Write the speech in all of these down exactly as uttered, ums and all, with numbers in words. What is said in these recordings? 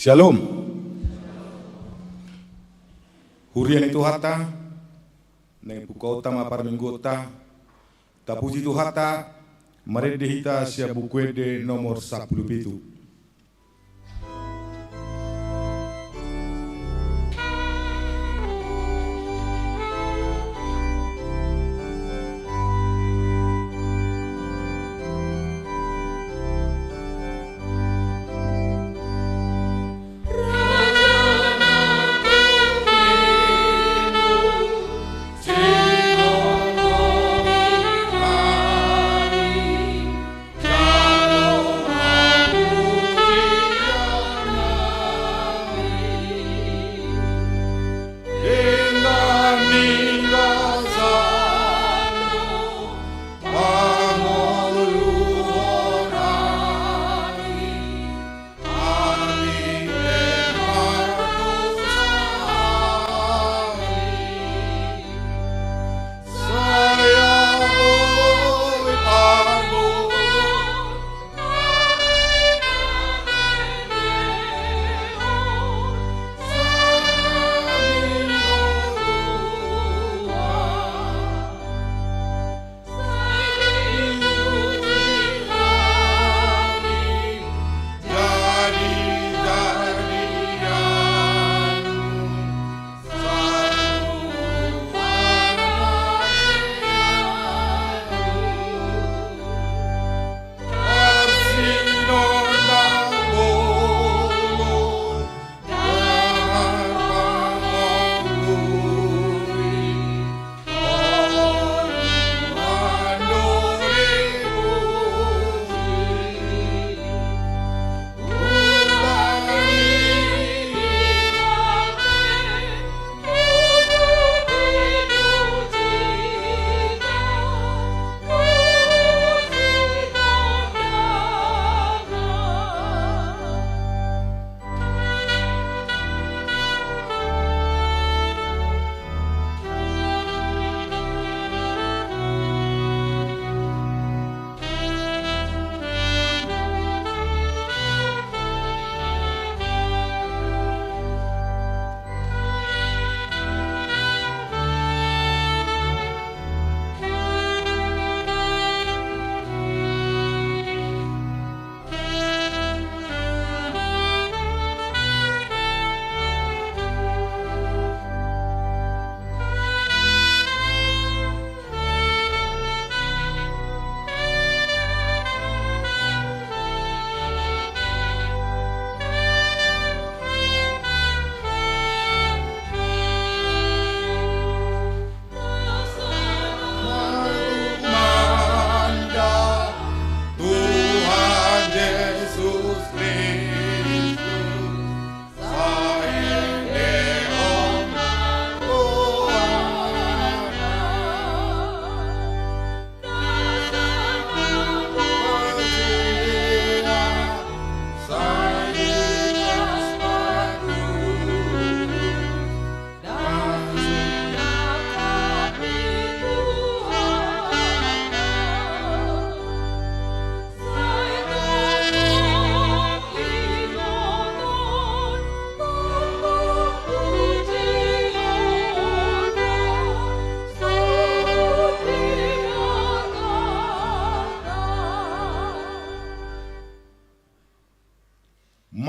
Syalom. Huria ni Tuhanta, naeng bukaonta ma parmingguonta. Tapuji Tuhanta, marende hita sian Buku Ende nomor sampulu pitu.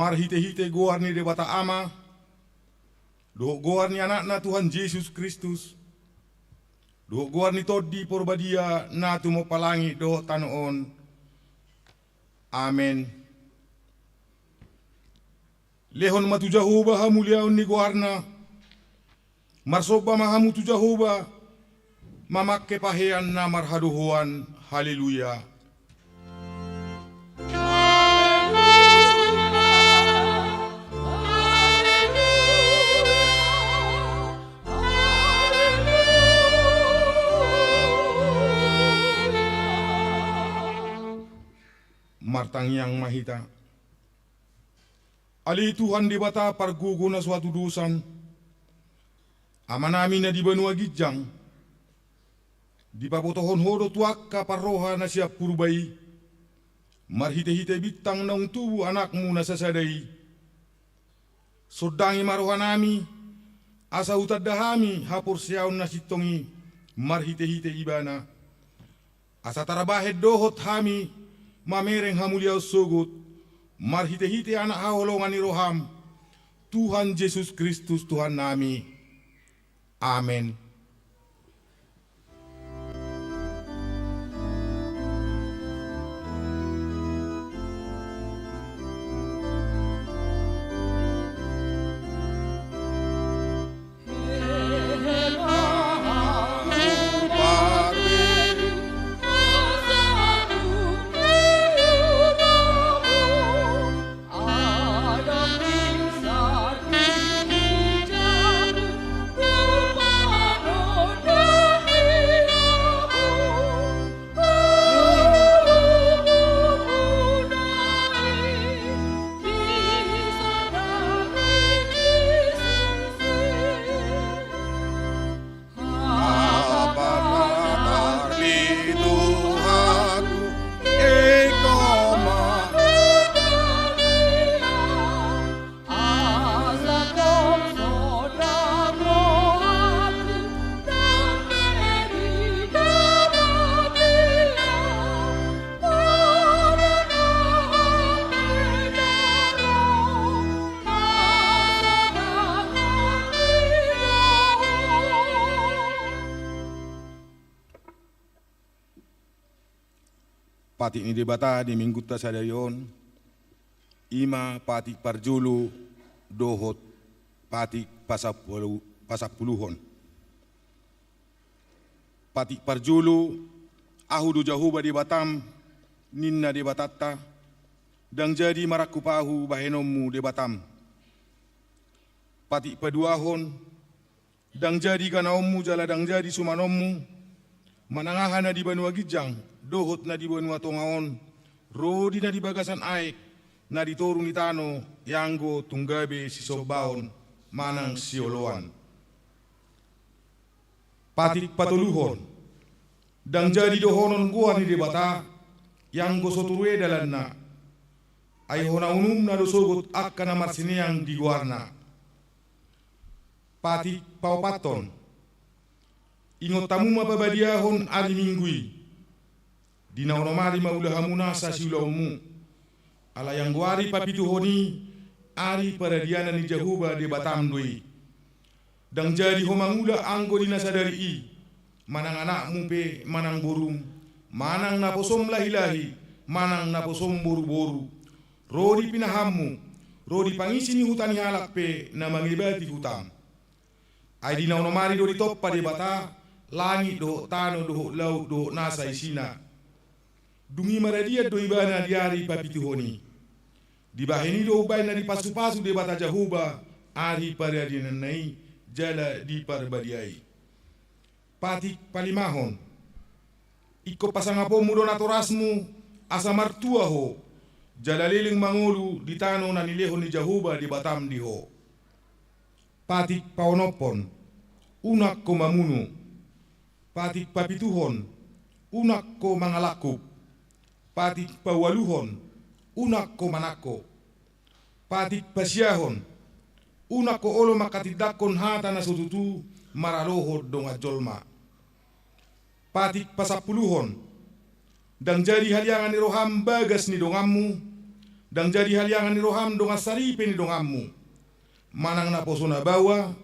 Marhitehite goar ni Debata Ama, dohot goar ni Anakna Tuhan Jesus Kristus, dohot goar ni Tondi Porbadia na tumompa langit dohot tano on. Amen. Lehon ma tu Jahowa hamuliaon ni goarna. Marsomba ma hamu tu Jahowa, mamangke pahean na marhadohoan. Haleluya. Martangiang ma hita. Ale Tuhan Debata pargogo na so hatudosan, Amanami na di banua ginjang, dipabotohon Ho do tu angka parroha na sian Purba i, marhitehite bintang naung tubu Anakmu na sasada i, Sondangi ma rohanami, asa hutanda hami haporseaon na sintong i marhitehite Ibana, asa tarbahen dohot hami mamereng hamuliaon sogot marhitehite Anak haholongan ni roham, Tuhan Jesus Kristus Tuhannami. Amen. Patik ni Debata di Minggunta sadari on, i ma patik parjolo dohot patik pasampulu-, pasampuluhon. Patik parjolo, Ahu do Jahowa Debatam, ninna Debatanta, ndang jadi marangkup Ahu bahenonmu Debatam. Patik paduahon, ndang jadi ganaonmu jala ndang jadi sumanonmu, manang aha na di banua ginjang dohot na di banua tonga on, ro di na di bagasan aek, na di toru ni tano, ianggo tung gabe sisombaon manang sioloan. Patik patoluhon, ndang jadi dohonon goar ni Debata, ianggo so turue dalanna, ai hona unumna do sogot angka na marsineang di goarna. Patik paopathon, ingot hamu ma pabadiahon ari Minggu i. Di na onom ari ma ula hamu nasa siulaonmu. Alai anggo ari papituhon i, ari paradianan ni Jahowa Debatam do i. Ndang jadi ho mangula anggo di na sadari i, manang anakmu pe, manang borum, manang naposom lahilahi, manang naposom boruboru, ro di pinahanmu, ro di pangisi ni huta ni halak pe na mangebati hutam. Ai di na onom ari do ditompa Debata langit dohot tano dohot laut dohot nasa isina. Dung i maradian do Ibana di ari papituhon i. Dibahen i do umbahen na dipasupasu Debata Jahowa ari paradiananna i jala diparbadiai. Patik palimahon, ingkon pasangaponmu do natorasmu asa martua ho, jala leleng mangolu di tano na nilehon ni Jahowa Debatam di ho. Patik paonomhon, unang ho mamunu. Patik papituhon, unang ho mangalangkup. Patik paualuhon, unang ho manangko. Patik pasiahon, unang ho olo manghatindanghon hata na so tutu maralohon dongan jolma. Patik pasampuluhon, ndang jadi haliangan ni roham bagas ni donganmu, ndang jadi haliangan ni roham dongan saripe ni donganmu. Manang naposona baoa,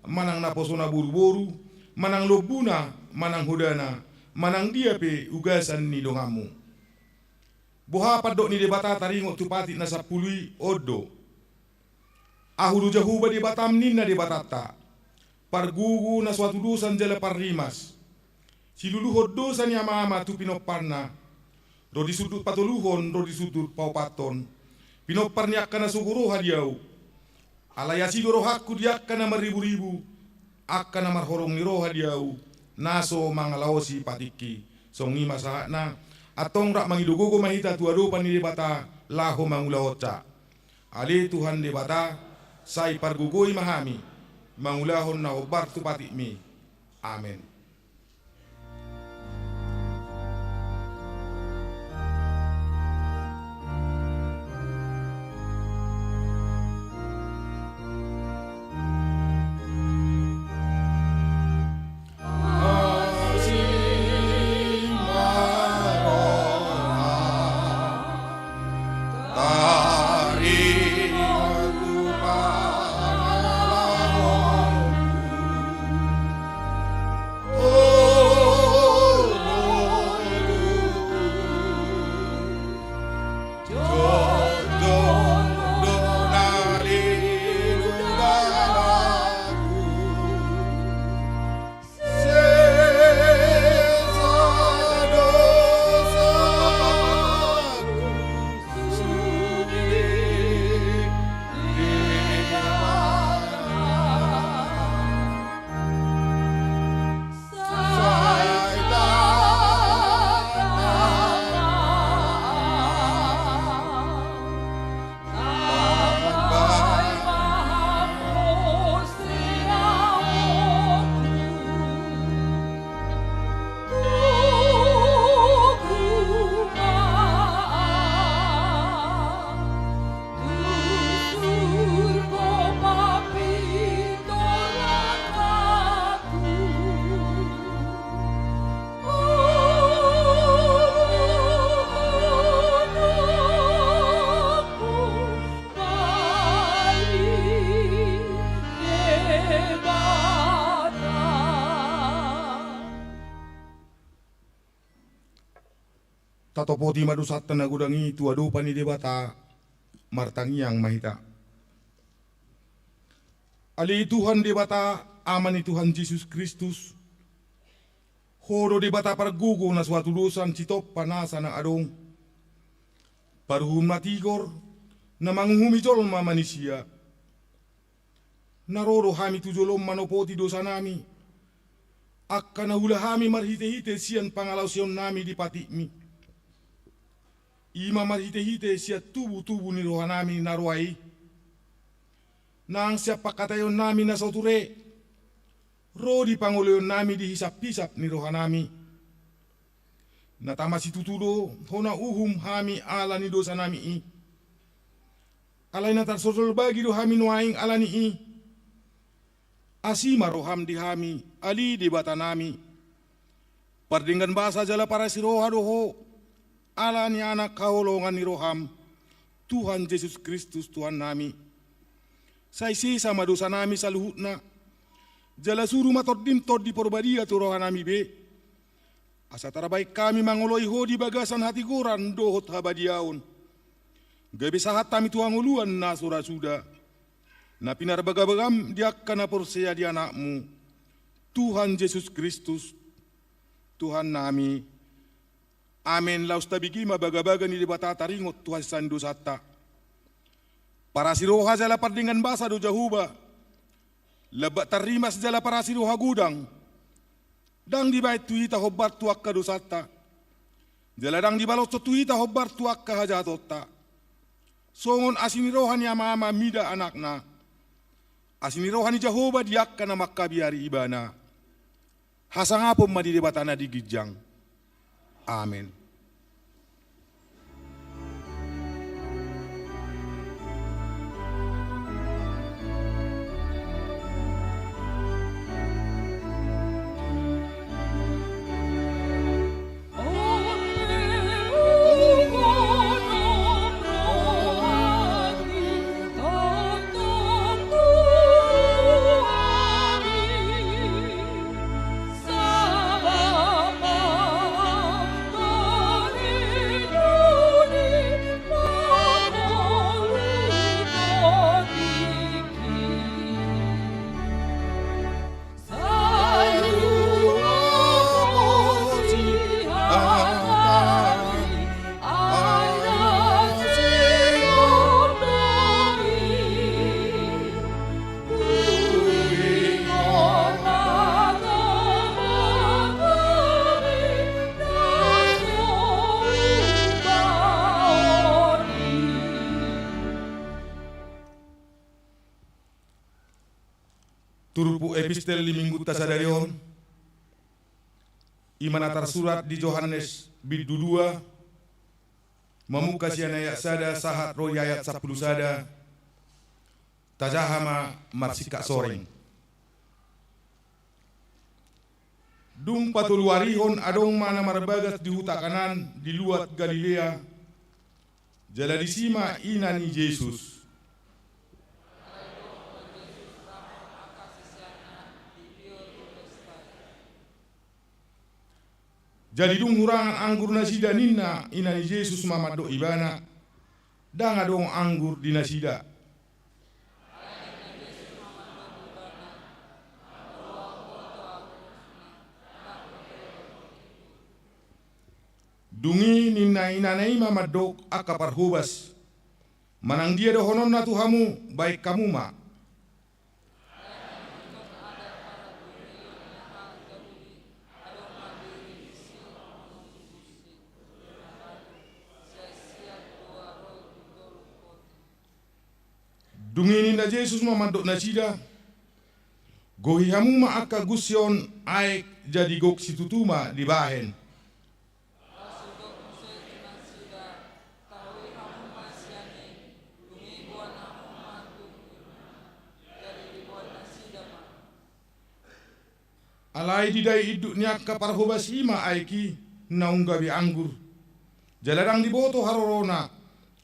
manang naposona boruboru, manang lombuna, manang hodana, manang dia pe ugasan ni donganmu. Boha pandok ni Debata taringot tu patik na sampulu i? On do. Ahu do Jahowa Debatam, ninna Debatanta, pargogo na so hatudosan jala parrimas, siluluhon dosa ni amaama tu pinomparna, ro di sundut patoluhon ro di sundut paopathon, pinompar ni angka na sogo roha di ahu. Alai asi do rohangku di angka na marriburibu, angka na marhorong ni roha di ahu, na so mangalaosi patikki. Songon i ma sahatna. Antong rap mangido gogo ma hita tu adopan ni Debata laho mangulahonsa. Ale Tuhan Debata, sai pargogoi ma hami mangulahon na hombar tu patikmi. Amen. Tatopoti ma dosanta na godang i tu adopan ni Debata. Martangiang ma hita. Ale Tuhan Debata, Ama ni Tuhan Jesus Kristus, Ho do Debata pargogo na so hatudosan sitompa nasa na adong, paruhum na tigor, na manguhumi jolma manisia. Na ro do hami tu jolom manopoti dosanami, angka na huula hami marhitehite sian pangalaosionnami di patikmi. I ma marhitehite sian tubutubu ni rohanami na roa i, nang sian pangkataionnami na so ture, ro di pangoloionnami di hisaphisap ni rohanami. Na tama situtu do Ho na uhum hami ala ni dosanami i. Alai na tarsondol bagi do hami nuaeng ala ni i. Asi ma roham di hami, ale Debatanami. Pardenggan basa jala parasi roha do Ho, ala ni Anak haholongan ni roham, Tuhan Jesus Kristus Tuhannami. Sai sesa ma dosanami saluhutna, jala suru ma Tondim Tondi Parbadia tu rohanami be. Asa tarbaen hami mangoloi Ho di bagasan hatigoran dohot habadiaon. Gabe sahat hami tu hangoluan na so ra suda, na pinarbagabagam di angka na porsea di Anakmu, Tuhan Jesus Kristus, Tuhannami. Amen. Laos tabege ma bagabaga ni Debata taringot tu hasesaan ni dosanta. Parasi roha jala pardenggan basa do Jahowa. Lambat tarrimas jala parasi roha godang. Ndang dibaen tu hita hombar tu angka dosanta, jala ndang dibaloshon tu hita hombar tu angka hajahatonta. Songon asi ni roha ni ama-ama mida anakna, asi ni roha ni Jahowa di angka na mangkabiari Ibana. Hasangapon ma di Debata na di ginjang. Amen. Turpuk epistel di minggunta sadari on, i ma na tarsurat di Johannes bindu dua, mamungka sian ayat sada sahat ro di ayat sampulu sada. Tajaha ma marsingkat soring. Dung patoluarihon adong ma na marbagas di huta Kanaan di luat Galilea, jala disi ma ina ni Jesus. Jadi dung hurangan anggur nasida ninna ina ni Jesus ma mandok ibana, ndang adong anggur di nasida. Dung i ninna inana i ma mandok angka parhobas, manang dia dohononna tu hamu, baen hamu ma. Dung i ninna Jesus ma mandok nasida, gohi hamu ma angka gusi on, aek jadi gok situtu ma dibahen. Alai didai induk ni angka parhobas i ma aek i naung gabe anggur. Jala ndang diboto harorona,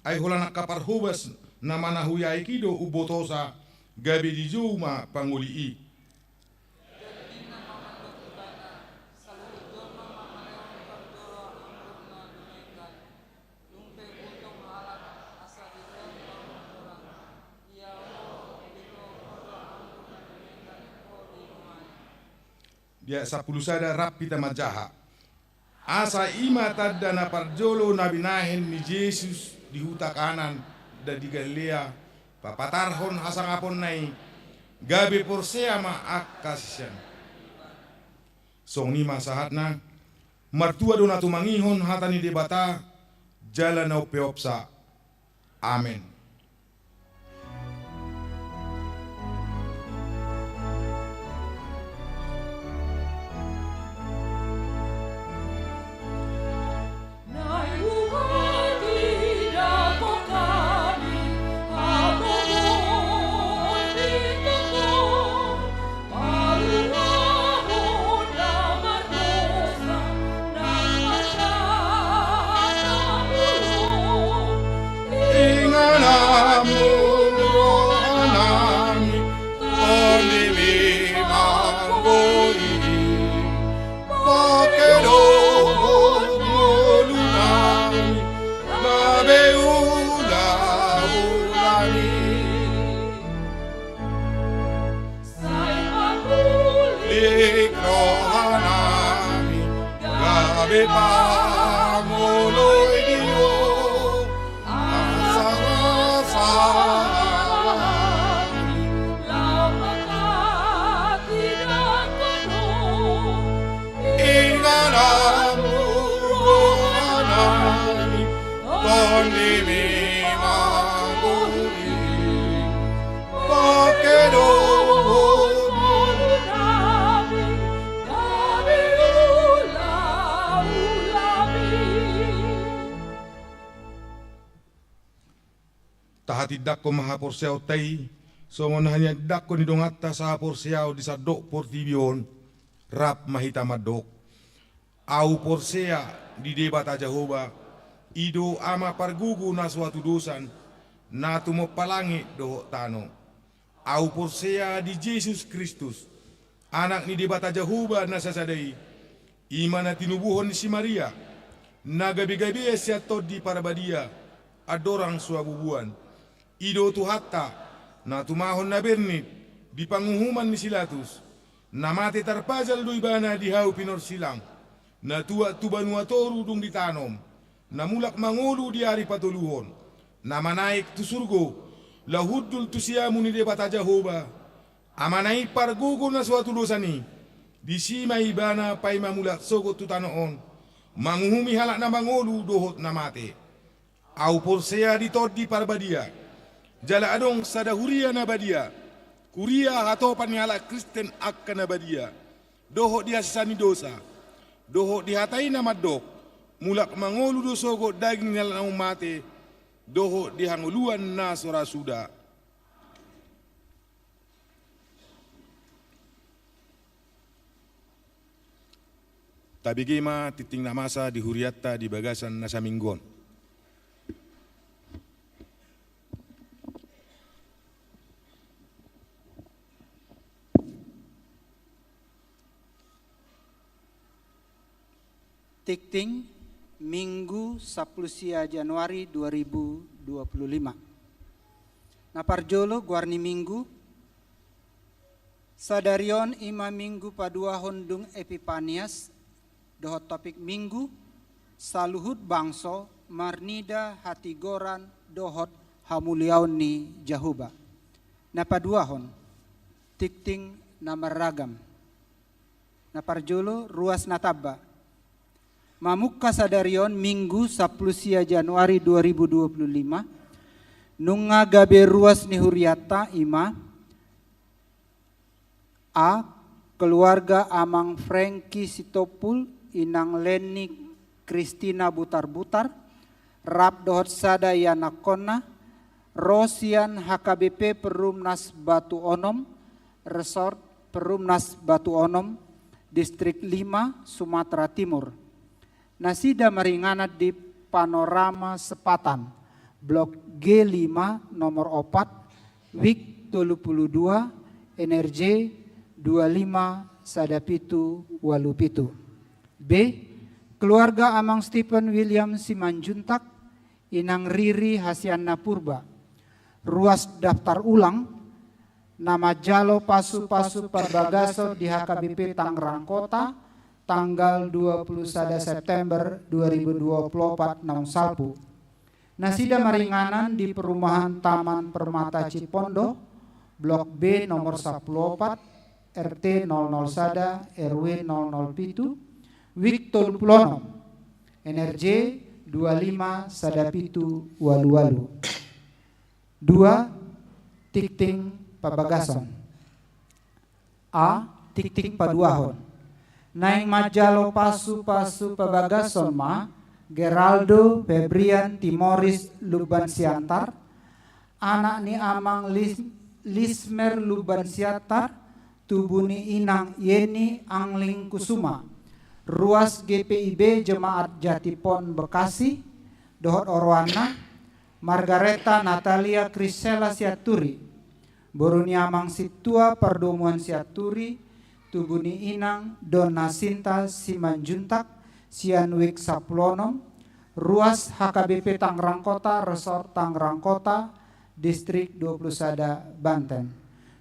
ai holan angka parhobas na manahui aek i do umbotosa, gabe dijou ma pangoli i. Di ayat sampulu sada rap hita manjaha. Asa i ma tanda na parjolo na binahen ni Jesus di huta Kanaan di Galilea, papatarhon hasangaponna i, gabe porsea ma angka sisean. Songon i ma sahatna. Martua do na tumangihon hata ni Debata jala na umpeopsa. Amen. Inganan hamu roha nami, tondimi ma ngolu i, pake dohot ngolu nami, gabe ulaula ni. Sai papulik roha nami, gabe pangoloi di ho, asa rasa nami, laho manghatindanghon ho. Inganan hamu roha nami, tondimi ma ngolu i, pake dohot ngolu nami, gabe ulaula ni. Tahatindangkon ma haporseaonta i, songon na hinatindangkon ni donganta sahaporseaon di sandok portibi on, rap ma hita mandok. Ahu porsea di Debata Jahowa, i do Ama pargogo na so hatudosan, na tumompa langit dohot tano. Ahu porsea di Jesus Kristus, Anak ni Debata Jahowa na sasada i, i ma na tinubuhon ni si Maria, na gabegabean sian Tondi Parbadia, andorang so habubuan. I do Tuhanta, na tumahon na bernit di panguhuman ni si Latus, na mate tarpajal do ibana di hau pinorsilang, na tuat tu banua toru dung ditanom, na mulak mangolu di ari patoluhon, na manaek tu surgo, laho hundul tu siamun ni Debata Jahowa, Amana i pargogo na so hatudosan i, disi ma ibana paima mulak sogot tu tano on, manguhumi halak na mangolu dohot na mate. Ahu porsea di Tondi Parbadia, jala adong sada huria na badia, huria hatopan ni halak Kristen angka na badia, dohot di hasesaan ni dosa, dohot di hata i na mandok, mulak mangolu do sogot daging ni halak na mate, dohot di hangoluan na so ra suda. Tabege ma tingting na masa di hurianta di bagasan na saminggu on. Tingting, Minggu sampulu sia Januari dua ribu dua puluh lima. Na parjolo, goar ni Minggu. Sadari on i ma Minggu paduahon dung Epipanias, dohot topik Minggu, saluhut bangso marnida hatigoran dohot hamuliaon ni Jahowa. Na paduahon, tingting na marragam. Na parjolo, ruas na tamba. Mamungka sadari on Minggu sampulu sia Januari dua ribu dua puluh lima, nunga gabe ruas ni hurianta i ma: A, keluarga Amang Franky Sitompul, Inang Leni Kristina Butarbutar, rap dohot sada ianakkonna, ro sian H K B P Perumnas Batu Onom, Resort Perumnas Batu Onom, Distrik lima, Sumatera Timur. Nasida maringanan di Panorama Sepatan, Blok G lima, nomor opat, WIK tolu pulu dua, N R J dua lima sada pitu ualu pitu. B, keluarga Amang Stephen William Simanjuntak, Inang Riri Hasianna Purba. Ruas daftar ulang, Na manjalo pasu-pasu parbagason di H K B P Tangerang Kota, tanggal dua puluh sada September dua ribu dua puluh opat naung salpu. Nasida maringanan di perumahan Taman Permata Cipondo, Blok B nomor sapuluh opat, R T nol nol sada, R W nol nol pitu, WIK tolu pulu onom, N R J dua lima sada pitu walu walu. Dua, tingting pabagason. A, tingting paduahon. Naeng manjalo pasu-pasu pabagason ma Geraldo Febrian Timoris Lumban Siantar, anak ni amang Lis-, Lismer Lumban Siantar, tubu ni inang Yeni Angling Kusuma, ruas G P I B Jemaat Jatipon Bekasi, dohot oroanna, Margareta Natalia Krisela Sianturi, boru ni amang Sintua Pardomuan Sianturi, tubu ni inang Donna Sinta Simanjuntak, sian WIK sapulu onom, ruas H K B P Tangerang Kota, Resort Tangerang Kota, Distrik dua puluh sada Banten.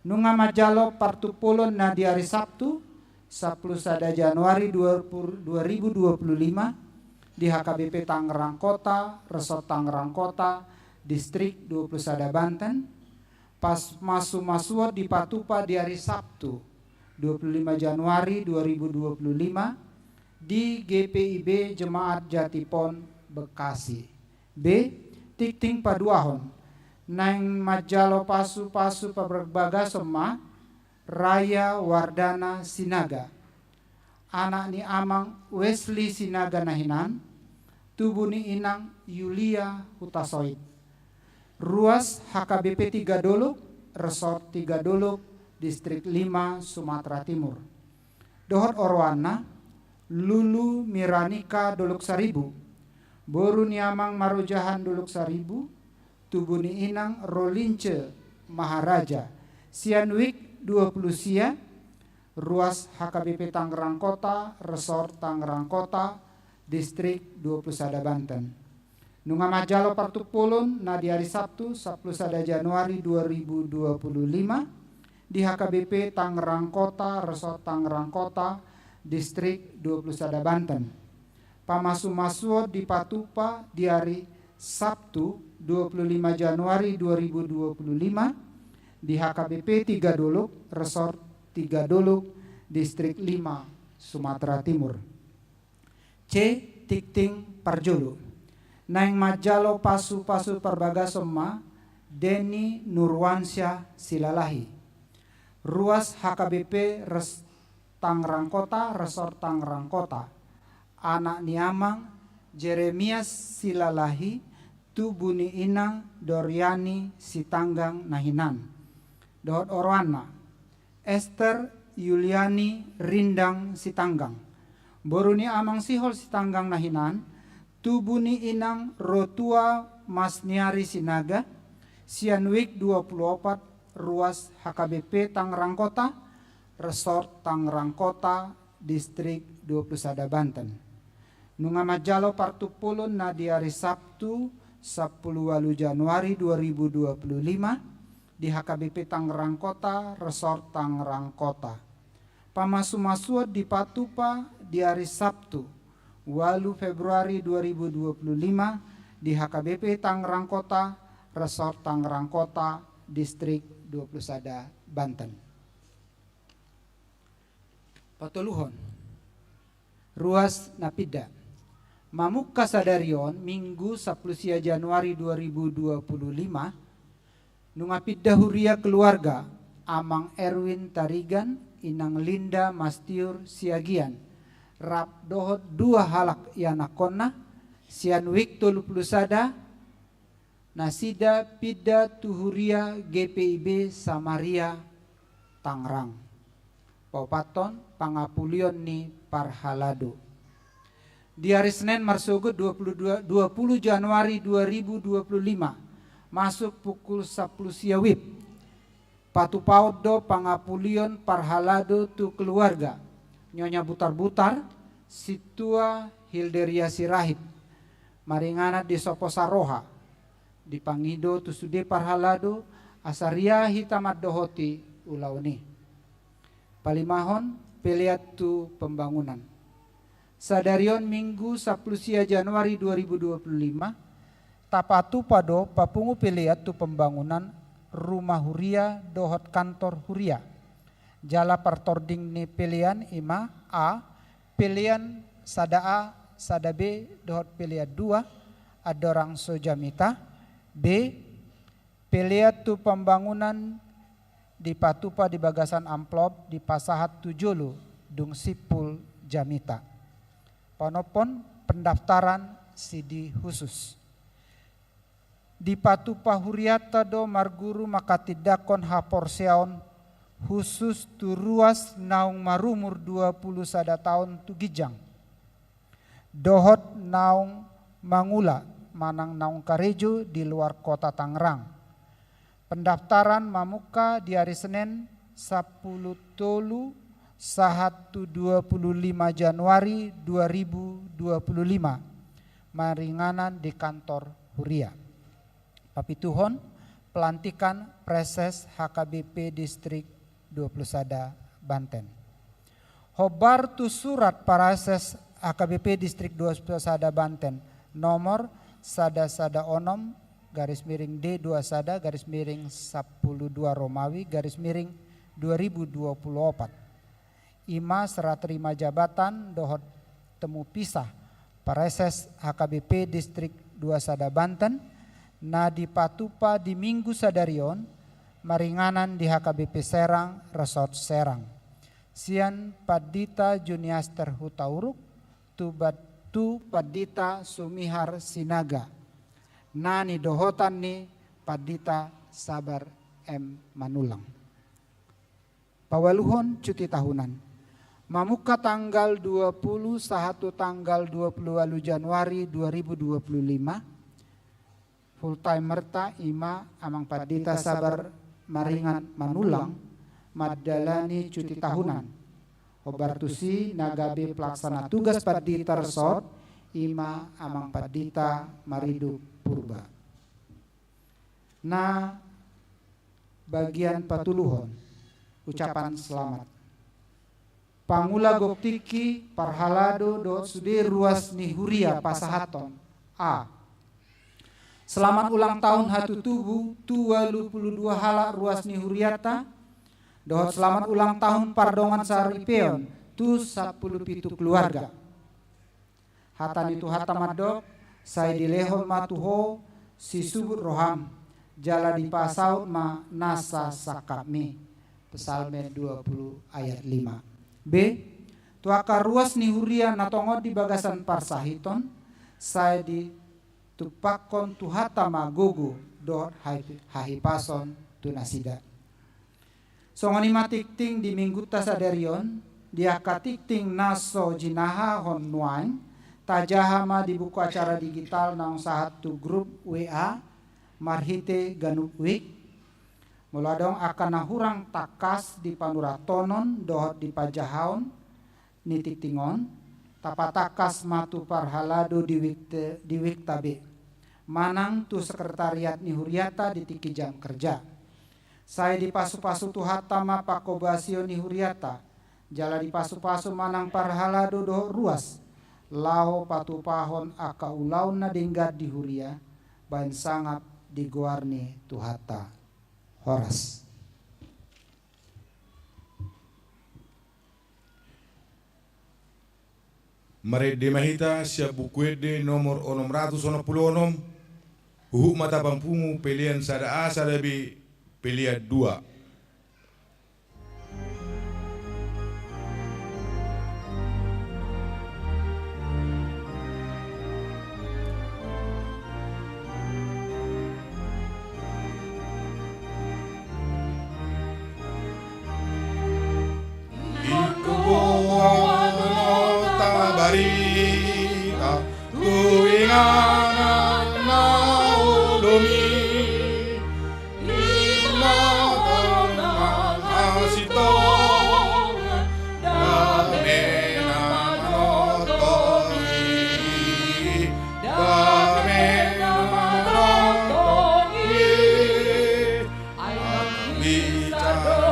Nunga manjalo partumpolon na di ari Sabtu, sapulu sada Januari dua puluh, dua ribu dua puluh lima, di H K B P Tangerang Kota, Resort Tangerang Kota, Distrik dua puluh sada Banten, pasu-masuon dipatupa di ari Sabtu, dua puluh lima Januari dua ribu dua puluh lima, di G P I B Jemaat Jatipon, Bekasi. B, tingting paduahon. Naeng manjalo pasu-pasu parbagason ma Raya Wardana Sinaga, anak ni amang Wesley Sinaga na hinan, tubu ni inang Yulia Hutasoit, ruas H K B P Tiga Dolok, Resort Tiga Dolok, Distrik lima, Sumatera Timur. Dohot oroanna, Lulu Miranika Dolok Saribu, boru ni amang Marojahan Dolok Saribu, tubu ni inang Rolince Maharaja, sian WIK dua puluh sia, ruas H K B P Tangerang Kota, Resort Tangerang Kota, Distrik dua puluh sada Banten. Nunga manjalo partumpolon na di ari Sabtu, sapulu sada Januari dua ribu dua puluh lima, di H K B P Tangerang Kota, Resort Tangerang Kota, Distrik dua puluh sada Banten. Pamasu-masuon dipatupa di ari Sabtu, dua puluh lima Januari dua ribu dua puluh lima, di H K B P Tiga Dolok, Resort Tiga Dolok, Distrik lima, Sumatera Timur. C, tingting parjolo. Naeng manjalo pasu-pasu parbagason ma Denny Nurwansyah Silalahi, ruas H K B P Res-, Tangerang Kota, Resort Tangerang Kota, anak ni amang Jeremias Silalahi, tubu ni inang Doriani Sitanggang na hinan, dohot oroanna, Ester Yuliani Rindang Sitanggang, boru ni amang Sihol Sitanggang na hinan, tubu ni inang Rotua Masniari Sinaga, sian WIK dua puluh opat, ruas H K B P Tangerang Kota, Resort Tangerang Kota, Distrik dua puluh sada Banten. Nunga manjalo partumpolon na di ari Sabtu, sapulu ualu Januari dua ribu dua puluh lima, di H K B P Tangerang Kota, Resort Tangerang Kota. Pamasu-masuon dipatupa di ari Sabtu, ualu Februari dua ribu dua puluh lima, di H K B P Tangerang Kota, Resort Tangerang Kota, Distrik dua puluh sada Banten. Patoluhon. Ruas na pinda. Mamungka sadari on, Minggu sapulu sia Januari dua ribu dua puluh lima, nunga pinda huria keluarga, Amang Erwin Tarigan, Inang Linda Mastiur Siagian, rap dohot dua halak ianakkonna, sian WIK tolu pulu sada, nasida pinda tu huria G P I B Samaria Tangerang. Paopathon, pangapulion ni parhalado. Di ari Senen marsogot dua puluh dua, dua puluh Januari dua ribu dua puluh lima, masuk pukul sapulu sia WIB, patupaon do pangapulion parhalado tu keluarga Nyonya Butarbutar, Sintua Hilderia Sirahit, maringanan di Sopo Saroha. Dipangido tu sude parhalado, asa ria hita mandohoti ulaon i. Palimahon, pelean tu pembangunan. Sadari on Minggu sampulu sia Januari dua ribu dua puluh lima, tapatupa do papungu pelean tu pembangunan rumah huria dohot kantor huria. Jala partording ni pelean i ma: A, pelean sada A, sada B dohot pelean dua, andorang so jamita. B, pelean tu pembangunan dipatupa di bagasan amplop, dipasahat tu jolo dung simpul jamita. Panompon, pendaftaran sidi khusus. Dipatupa hurianta do marguru manghatindanghon haporseaon khusus tu ruas naung marumur dua pulu sada taon tu ginjang dohot naung mangula manang naung karejo di luar kota Tangerang. Pendaftaran mamungka di ari Senen sampulu tolu sahat tu dua pulu lima Januari dua ribu dua pulu lima, maringanan di kantor huria. Papituhon, pelantikan Praeses H K B P Distrik dua pulu sada Banten. Hombar tu surat Praeses H K B P Distrik dua pulu sada Banten, nomor sada sada onom garis miring D dua sada garis miring sampulu dua Romawi garis miring dua ribu dua pulu opat. I ma serah terima jabatan dohot temu pisah Praeses H K B P Distrik dua sada Banten, na dipatupa di Minggu sadari on, maringanan di H K B P Serang, Resort Serang. Sian Pandita Juniaster Hutauruk, tu ba-, tu Pandita Sumihar Sinaga, na nidohotan ni Pandita Sabar M Manullang. Paualuhon, cuti tahunan. Mamungka tanggal dua pulu sahat tu tanggal dua pulu ualu Januari dua ribu dua pulu lima, full timerta i ma Amang Pandita Sabar Maringan Manullang mandalani cuti tahunan. Hombar tusi na gabe pelaksana tugas Pandita Resort i ma Amang Pandita Mariduk Purba. Na bagian patoluhon, ucapan selamat. Pangula gok tingki, parhalado dohot sude ruas ni huria pasahathon. A. Selamat ulang tahun hatutubu tu ualu pulu dua halak ruas ni hurianta, dohot selamat ulang tahun pardongan saripeon tu sampulu pitu keluarga. Hata ni Tuhanta mandok, sai dilehon ma tu ho sisubut roham, jala dipasaut ma nasa sangkapmi. Psalmen dua pulu ayat lima. B. Tu angka ruas ni huria na tongon di bagasan parsahiton, sai ditumpakkon Tuhanta ma gogo dohot hai-, hahipason tu nasida. Songon i ma tingting di Minggunta sadari on, di angka tingting na so jinahahon nuaeng, tajaha ma di buku acara digital naung sahat tu grup W A marhite ganup wijk. Molo adong angka na hurang tangkas di panuratonon dohot di pajahaon, ni tingting on, tapatangkas ma tu parhalado di wijk te-, di wijk ta be, manang tu sekretariat ni huriata di tingki jam kerja. Sai dipasupasu Tuhanta ma panghobasion ni huriata, jala dipasupasu ma nang parhalado dohot ruas, laho patupahon angka ulaon na denggan di huria, baen sangap di goar ni Tuhanta. Horas. Marende ma hita sian Buku Ende nomor onom ratus onom pulu onom, huhut ma tapapungu pelean sada A, sada B, pelean dua. Ingkon boan ma tabarita tu inganan na olo i. I ma tongtong hasintongan, dame na manongtong i, dame na manongtong i. Ai bisa do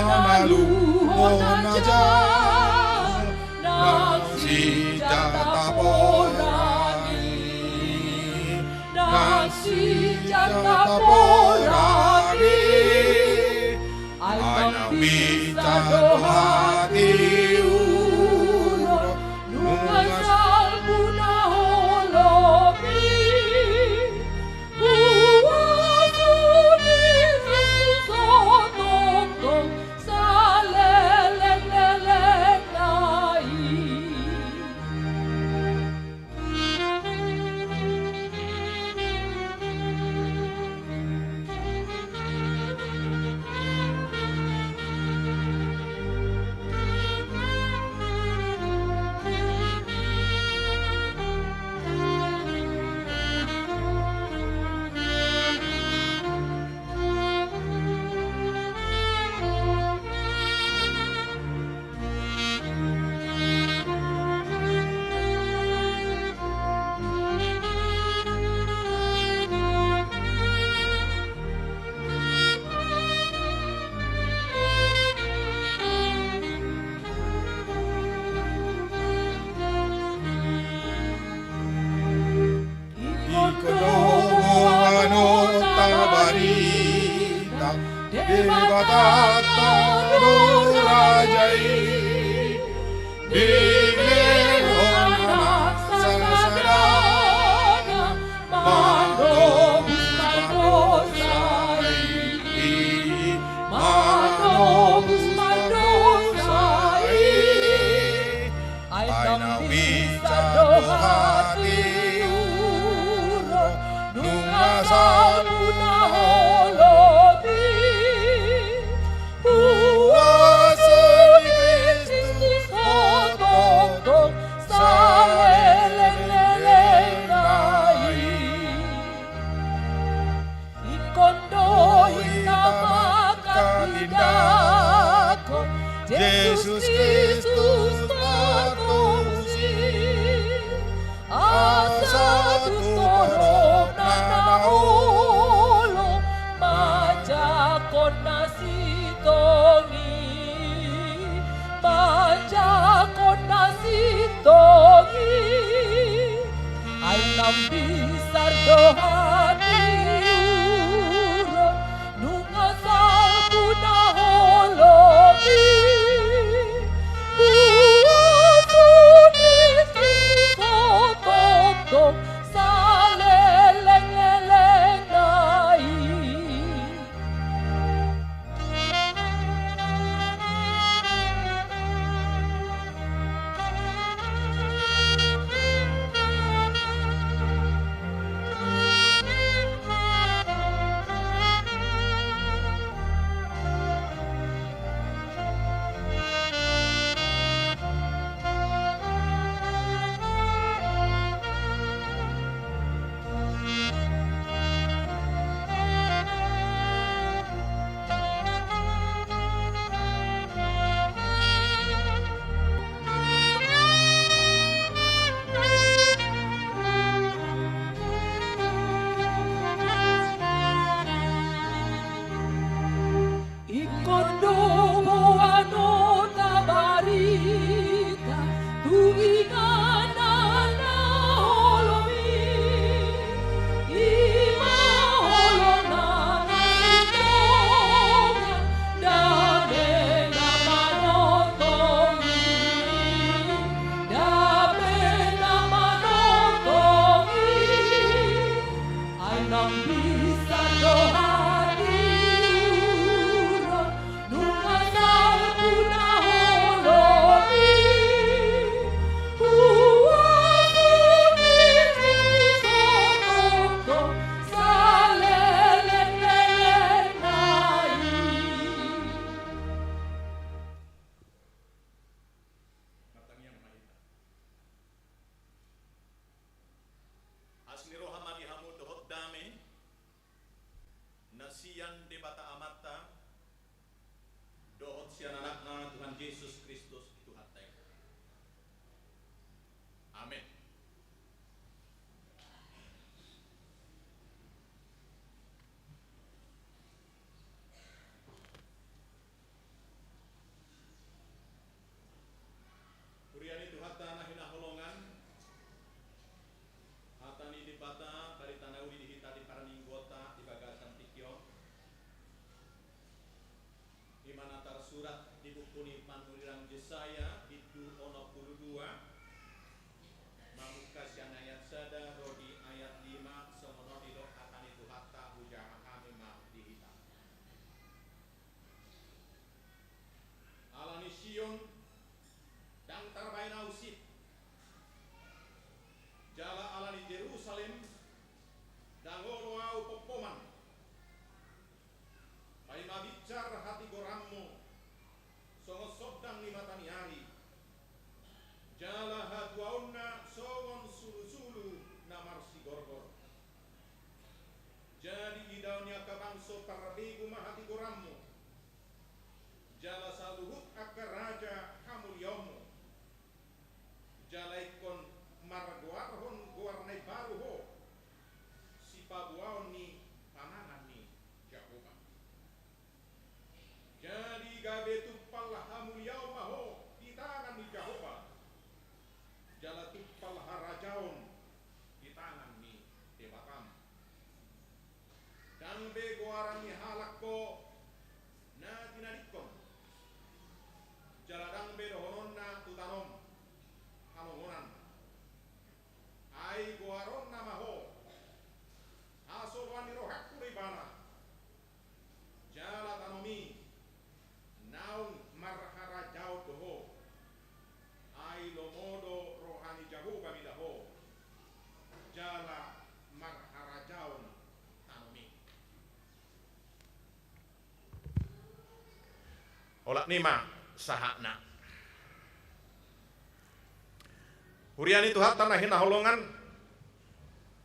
Naluhon aja, nang sinjata porani, nang sinjata porani. Ai nang bisa do hatiuron, nunga salpu na holom i. Huaso ni Jesus so tongtong saleleng-lelengna i. Ingkon do boanonta barita, Debatanta do raja i, dilehon anakna sasadana, manobus pardosa i, manobus pardosa i. Ai nang bisa do hatiuron, nunga salpu na holom i. Huaso ni Kristus so tongtong saleleng-lelengna i. Ingkon do hita manghatindanghon Jesus Kristus Partobusi, asa tu torop na olo manjangkon na sintong i, manjangkon na sintong i. Ai nang bisa do hatiuron, nunga salpu na holom i. Huaso ni Kristus so tongtong saleleng-lelengna i. Di buku ni Panurirang Jesaya, bindu onom pulu dua, mamungka sian ayat sada ro di ayat lima, songon on didok hata ni Tuhanta, hujaha hami ma di hita. Ala ni Sion, ndang tarbahen ahu sip, jala ala ni Jerusalem, ndang olo ahu pompoman. Paima binsar hatigoranmu, songon sondang ni mata ni ari, jala hatuaonna songon sulusulu na marsigorgor. Jadi idaon ni angka bangso parbegu ma hatigoranmu, jala saluhut angka raja hamuliaonmu. Jala ingkon margoarhon goar na imbaru ho, sipaboaon ni panangan ni Jahowa. Jadi gabe tumpal hamuliaon ma ho di tangan ni Jahowa, jala tumpal harajaon di tangan ni Debatam. Ndang be goaran ni halak ho na tinadingkon, jala ndang be dohononna tu tanom hanongonan. Ai goaronna ma ho, hasoloan ni rohangku do ibana. Jala tanom i naung marharajaon do ho. Ai lomo do roha ni Jahowa mida ho, jala marharajaon tanom i. Olat ni ma sahatna. Huria ni Tuhanta na hinaholongan,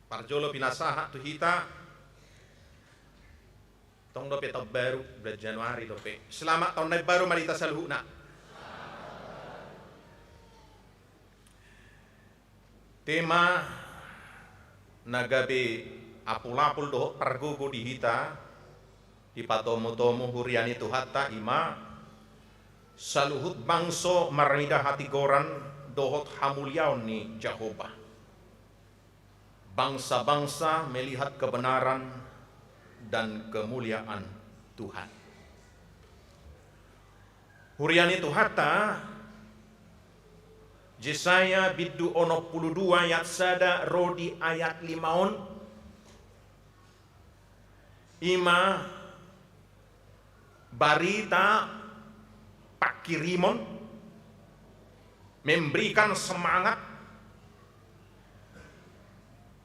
parjolo pinasahat tu hita, tong dope taon baru, bulan Januari dope. Selamat tahun yang baru ma di hita saluhutna. Tema na gabe apulapul dohot pargogo di hita, dipatomutomu huria ni Tuhanta, ima saluhut bangso marnida hatigoran dohot hamuliaon ni Jahowa. Bangsa-bangsa melihat kebenaran dan kemuliaan Tuhan. Huria ni Tuhanta, Jesaya bindu onom pulu dua ayat sada ro di ayat lima on, ima barita pangkirimon, memberikan semangat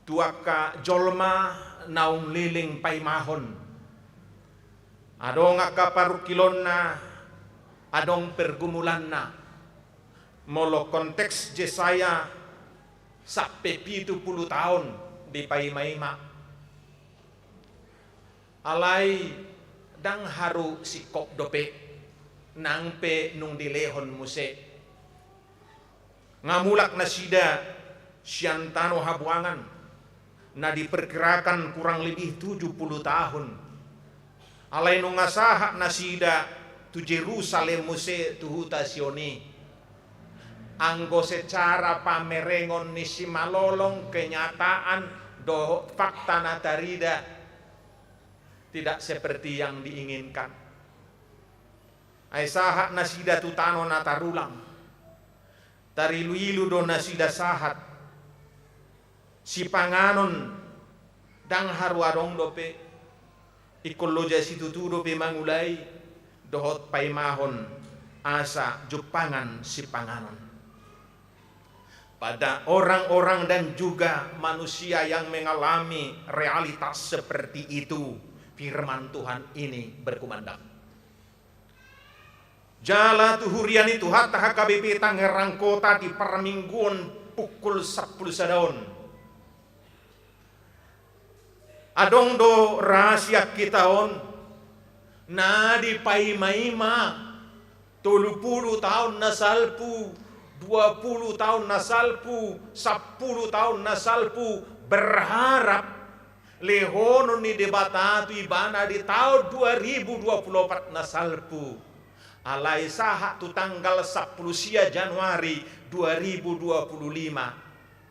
tu angka jolma naung leleng paimahon. Adong angka parungkilonna, adong pergumulanna. Molo konteks Jesaya sampe pitu pulu taon dipaimaima. Alai ndang haru singkop dope, nang pe nunga dilehon muse. Nga mulak nasida sian tano habuangan, na diperkirakan kurang lebih tujuh puluh tahun. Alai nunga sahat nasida tu Jerusalem muse, tu huta Sion i. Anggo secara pamerengon ni simalolong, kenyataan dohot fakta na tarida, tidak seperti yang diinginkan. Ai sahat nasida tu tano na tarulang. Tariluilu do nasida sahat. Sipanganon ndang haru adong dope. Ingkon loja situtu dope mangulai dohot paimahon asa jumpangan sipanganon. Pada orang-orang dan juga manusia yang mengalami realitas seperti itu, firman Tuhan ini berkumandang. Jala tu huria ni Tuhanta H K B P Tangerang Kota di parmingguon pukul sampulu sada on. Adong do ra sian hita on na dipaimaima tolu pulu taon na salpu, dua pulu taon na salpu, sampulu taon na salpu, berharap lehonon ni Debata tu ibana di taon dua ribu dua pulu opat na salpu. Alai sahat tu tanggal sampulu sia Januari dua ribu dua pulu lima,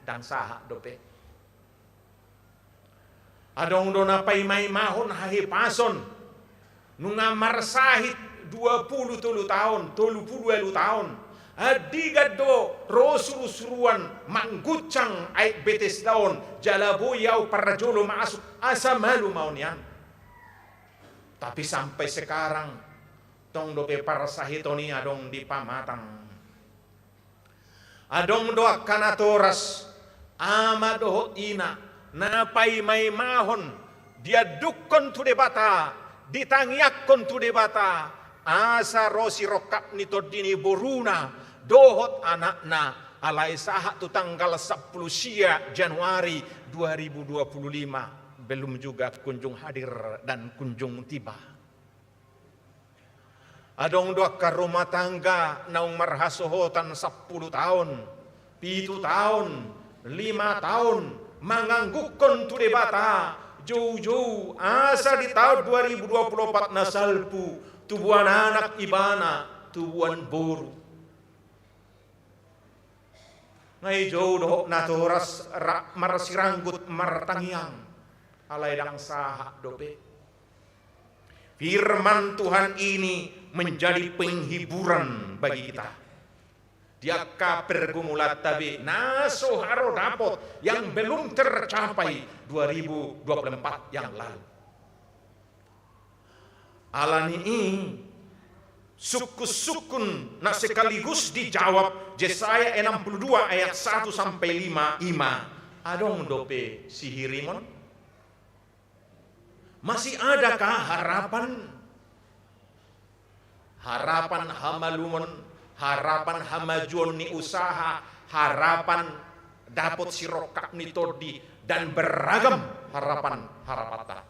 ndang sahat dope. Adong do na paimaimahon hahipason, nunga marsahit dua pulu tolu taon, tolu pulu ualu taon. Andigan do ro surusuruan mangguncang aek Betesda on, jala boi ahu parjolo masuk asa malum ahu nian. Tapi sampai sekarang tong dope parsahiton i adong di pamatang. Adong do angka natoras, ama dohot ina, na paimaimahon, diandukkon tu Debata, ditangiangkon tu Debata, asa ro sirongkap ni tondi ni boruna dohot anakna, alai sahat tu tanggal sampulu sia Januari dua ribu dua pulu lima, belum juga kunjung hadir dan kunjung tiba. Adong do angka rumah tangga naung marhasohotan sampulu taon, pitu taon, lima taon, manganggukkon tu Debata, joujou asa di taon dua ribu dua pulu opat na salpu, tubuan anak ibana, tubuan boru. Nga i jou dohot natoras ra-, marsiranggut martangiang, alai ndang sahat dope. Firman Tuhan ini menjadi penghiburan bagi kita. Di angka pergumulanta be na so haro dapot yang belum tercapai dua ribu dua puluh empat yang lalu. Alani i, sungkunsungkun na sekaligus dijawab Jesaya enam puluh dua ayat satu sampai lima i ma, adong dope sihirimon? Masih adakah harapan? Harapan hamalumon, harapan hamajuon ni usaha, harapan dapot sirongkap ni tondi, dan beragam harapan-harapanta.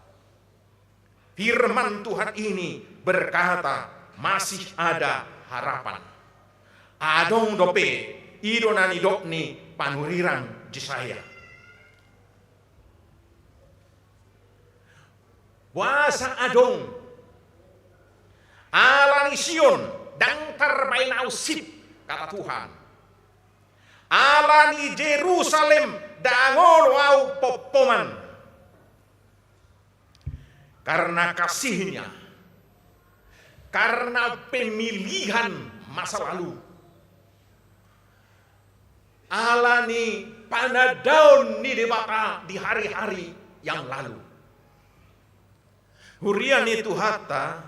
Firman Tuhan ini berkata, masih ada harapan. Adong dope, i do na nidok ni panurirang Jesaya. Boasa adong? Alani Sion, ndang tarbaen ahu sip, kata Tuhan. Alani Jerusalem, ndang olo ahu pompoman. Karena kasihnya, karena pemilihan masa lalu, alani panandaon ni Debata di hari-hari yang lalu. Huria ni Tuhanta,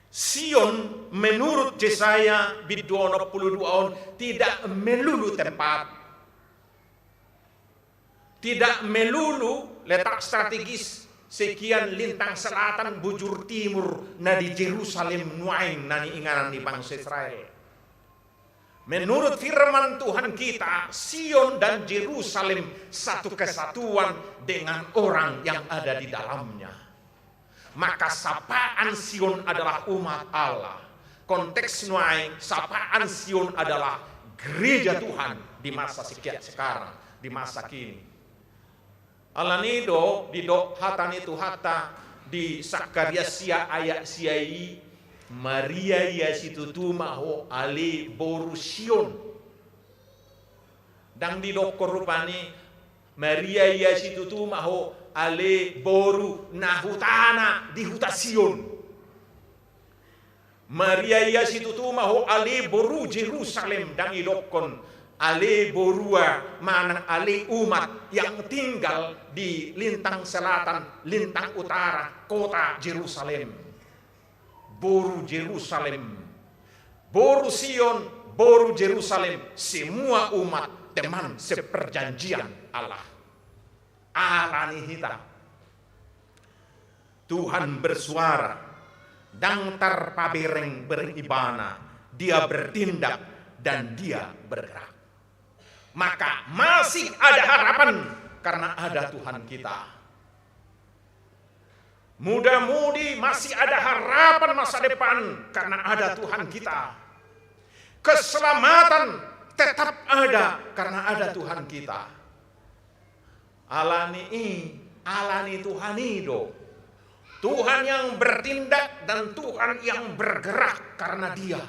Sion menurut Jesaya bindu onom pulu dua on tidak melulu tempat. Tidak melulu letak strategis sekian lintang selatan bujur timur na di Jerusalem nuaeng na niinganan ni bangso Israel. Menurut firman Tuhan kita, Sion dan Jerusalem satu kesatuan dengan orang yang ada di dalamnya. Maka sapaan Sion adalah umat Allah. Konteks nuaeng, sapaan Sion adalah gereja Tuhan di masa sekian sekarang, di masa kini. Alani do didok hata ni Tuhanta di Sakarias sia ayat sia i, Maria ia situtu ma ho ale boru Sion. Ndang didokkon rupani, Maria ia situtu ma ho ale boru na hutana di huta Sion. Maria ia situtu ma ho ale boru Jerusalem, ndang didokkon ale borua manang ale umat yang tinggal di lintang selatan, lintang utara, kota Jerusalem. Boru Jerusalem, boru Sion, boru Jerusalem, semua umat teman seperjanjian Allah. Alani hita. Tuhan bersuara, ndang tarpabereng-bereng Ibana, Dia bertindak dan Dia bergerak. Maka masih ada harapan karena ada Tuhan kita. Muda-mudi masih ada harapan masa depan karena ada Tuhan kita. Keselamatan tetap ada karena ada Tuhan kita. Alani i, alani Tuhan i do. Tuhan yang bertindak dan Tuhan yang bergerak karena Dia.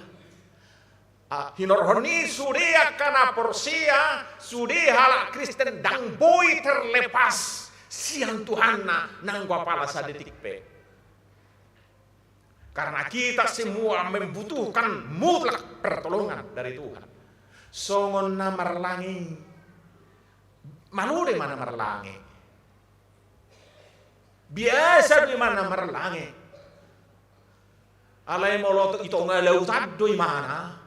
Ah, hinorhon ni sude angka na porsea, sude halak Kristen ndang boi terlepas sian Tuhanna nanggo apala sadetik pe. Karena kita semua membutuhkan mutlak pertolongan dari Tuhan. Songon na marlange i. Malo do imana marlange. Biasa do imana marlange. Alai molo i tonga lautan do imana,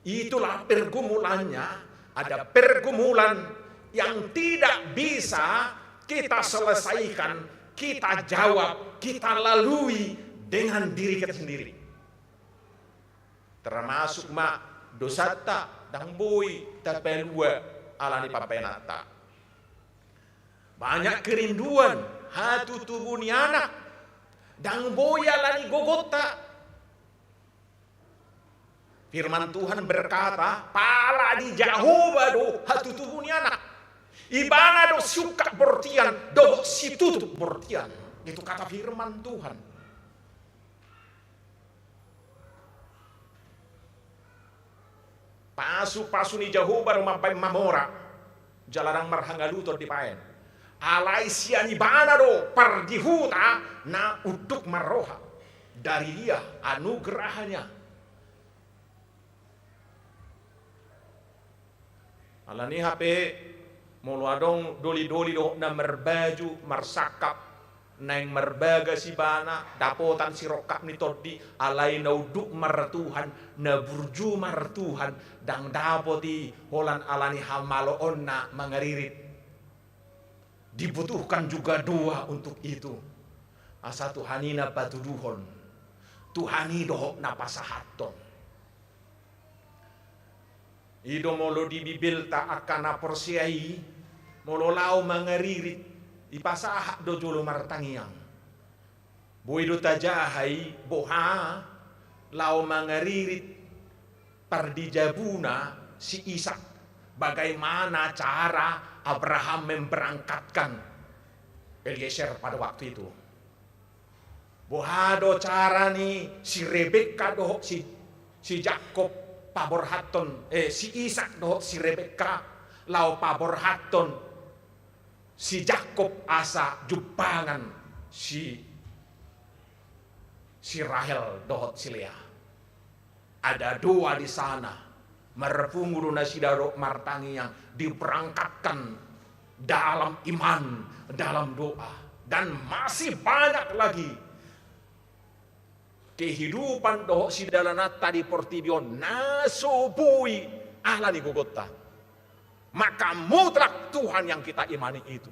itulah pergumulannya, ada pergumulan yang tidak bisa kita selesaikan, kita jawab, kita lalui dengan diri kita sendiri. Termasuk ma dosanta, ndang boi tapalua alani pambahenanta. Banyak kerinduan, hatutubu ni anak, ndang boi alani gogonta. Firman Tuhan berkata, pala di Jahowa do hatutubu ni anak. Ibana do siungkap bortian, dohot situtup bortian. Itu kata firman Tuhan. Pasupasu ni Jahowa do mambahen mamora, jala ndang marhangaluton dibahen. Alai sian Ibana do pardihuta na unduk marroha. Dari Dia anugerahnya. Alani i hape, molo adong dolidoli dohot na marbaju, marsangkap, naeng marbagas ibana, dapotan sirongkap ni tondi, alai na unduk martuhan, na burju martuhan, ndang dapot i holan alani hamaloonna mangaririt. Dibutuhkan juga doa untuk itu. Asa Tuhan i na patuduhon, Tuhan i dohot na pasahathon. I do molo di Bibelta angka na porsea i, molo laho mangaririt, dipasahat do jolo martangiang. Boi do tajaha i boha laho mangaririt pardijabuna si Ishak, bagaimana cara Abraham memberangkatkan Eliezer pada waktu itu. Boha do cara ni si Rebeka dohot si, si Jakob paborhathon, eh, si Ishak dohot si Rebeka laho paborhathon si Jakob asa jumpangan si, si Rahel dohot si Lea. Ada doa di sana. Marpungu do nasida dohot martangiang, diberangkatkan dalam iman, dalam doa. Dan masih banyak lagi kehidupan dohot sidalananta di portibi on na so boi alani gogonta. Maka mutlak Tuhan yang kita imani itu.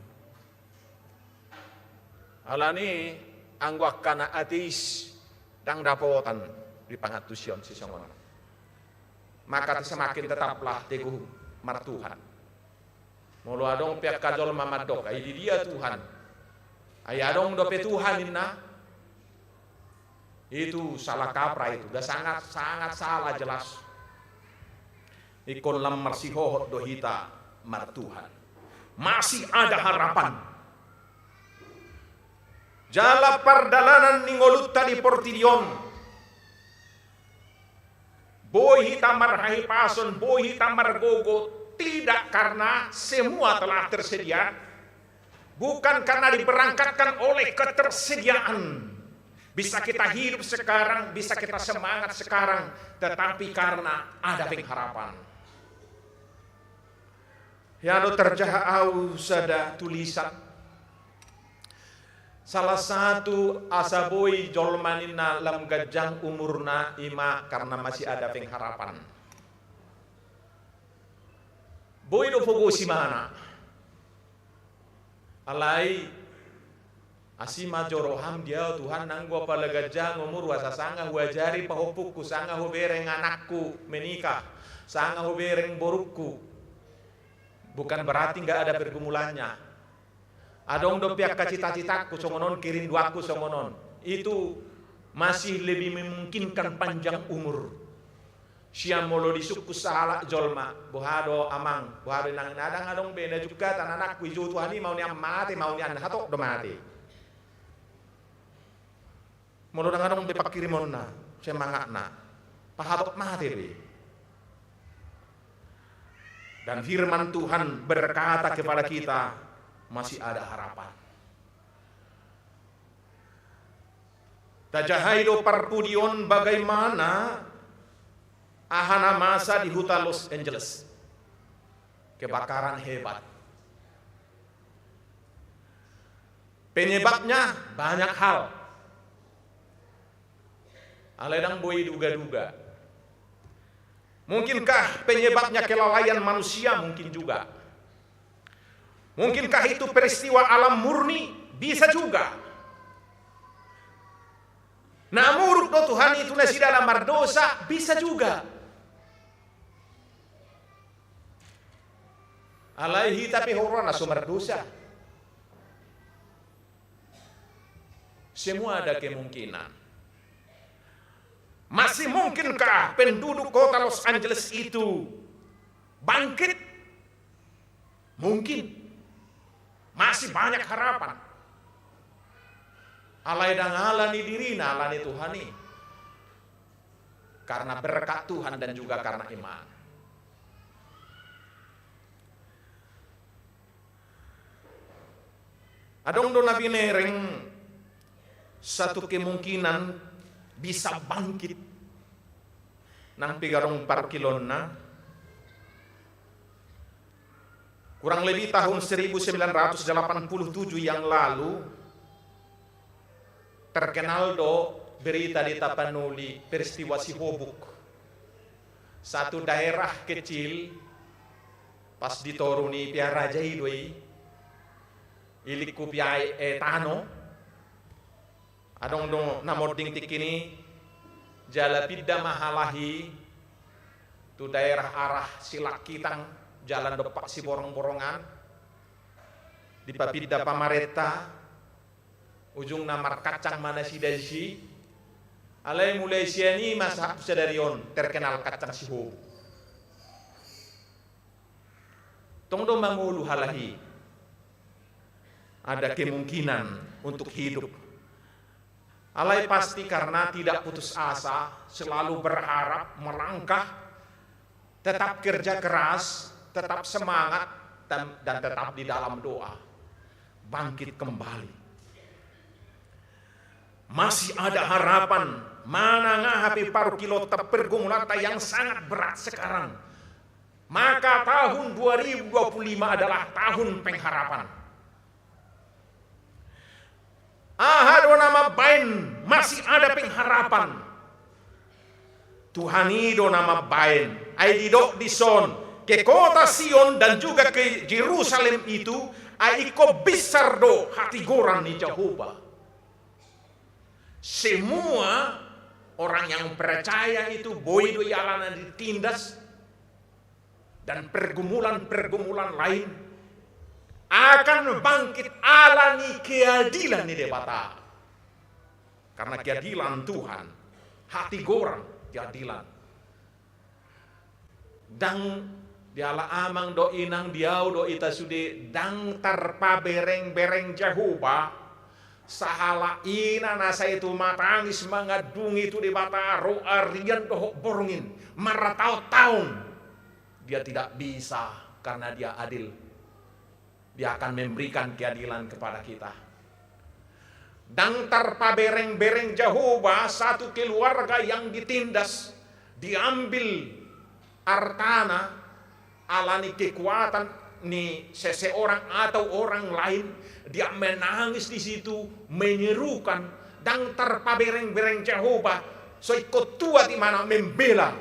Alani anggo angka na ateis ndang dapotan di pangantusion sisongon on. Maka semakin tetaplah teguh martuhan. Molo adong pe angka jolma mandok, ai di dia Tuhan? Ai adong dope Tuhan ninna. Itu salah kaprah itu, udah sangat, sangat salah jelas. Ingkon lam marsihohot do hita martuhan. Masih ada harapan. Jala pardalanan ni ngolunta di portibi on. Boi hita marhahipason, boi hita margogo, tidak karena semua telah tersedia. Bukan karena diberangkatkan oleh ketersediaan. Bisa kita hidup sekarang, bisa kita semangat sekarang, tetapi karena ada pengharapan. Ia do tarjaha ahu sada tulisan. Salah satu asa boi jolma ninna lam ganjang umurna ima karena masih ada pengharapan. Boi do pogos ibana. Alai asi ma joro ham dia Tuhan, nanggo pala ganjang umur asa sanga huajari pahompungku, sanga hubereng anakku menikah, sanga hubereng borungku. Bukan berarti nggak ada pergumulannya. Adong dope angka cita-citaku songon on, kerinduanku songon on. Itu masih lebih memungkinkan panjang umur. Sian molo disungkun sahalak jolma, boha do amang, boha do inang, na ndang adong be na jungkatan anakku, i jo Tuhan i, mau nian mate, mau nian hatop do mate. Molo ndang adong be pangkirimonna, semangatna, pahatop mate be. Dan firman Tuhan berkata kepada kita, masih ada harapan. Tajahai do parpudi on bagaimana aha na masa di huta Los Angeles. Kebakaran hebat. Penyebabnya banyak hal. Alai ndang boi duga-duga. Mungkinkah penyebabnya kelalaian manusia? Mungkin juga. Mungkinkah itu peristiwa alam murni? Bisa juga. Na muruk do Tuhan i tu nasida na mardosa? Bisa juga. Alai hita pe huroha na so mardosa. Semua ada kemungkinan. Masih mungkinkah penduduk kota Los Angeles itu bangkit? Mungkin. Masih banyak harapan. Alai ndang ala ni dirina, ala ni Tuhan i. Karena berkat Tuhan dan juga karena iman. Adong do na binereng satu kemungkinan bisa bangkit. Nang piga adong parungkilonna. Kurang lebih tahun seribu sembilan ratus delapan puluh tujuh yang lalu, terkenal do berita di Tapanuli, peristiwa Sihobuk. Satu daerah kecil, pas di toru ni Pea Raja i do i, i lingkup i aek, eh, tano. Adong do na monding tingki i, jala pinda ma halahi tu daerah arah Silakkitang, jalan dompak Siborong-borongan. Dipapinda pamarenta, ujungna markancang ma nasida disi. Alai mulai sian i ma sahat tu sadari on terkenal kancang Sihobuk. Tong do mangolu halahi. Ada kemungkinan untuk hidup. Alai pasti karena tidak putus asa, selalu berharap, melangkah, tetap kerja keras, tetap semangat, dan, dan tetap di dalam doa. Bangkit kembali. Masih ada harapan, manang aha pe parungkilonta, pergumulanta yang sangat berat sekarang. Maka tahun dua ribu dua puluh lima adalah tahun pengharapan. Aha do na mambaen masih ada pengharapan? Tuhan i do na mambaen. Ai didok dison, ke kota Sion dan juga ke Jerusalem itu, ai ingkon binsar do hatigoran ni Jahowa. Semua orang yang percaya itu boi do i alana ditindas, dan pergumulan-pergumulan lain akan bangkit ala ni keadilan ni Debata. Karena keadilan Tuhan, hatigoran, keadilan. Ndang diala amang dohot inang, di ahu dohot hita sude, ndang tarpabereng-bereng Jahowa, sahalak ina na sai tumatangis mangandungi tu Debata, ro arian dohot borngin, martaon-taon. Dia tidak bisa, karena Dia adil. Dia akan memberikan keadilan kepada kita. Ndang tarpabereng-bereng Jahowa satu keluarga yang ditindas, diambil artana, ala ni kekuatan ni seseorang atau orang lain, dia menangis di situ, menyerukan, ndang tarpabereng-bereng Jahowa, so ingkon tuat ibana membela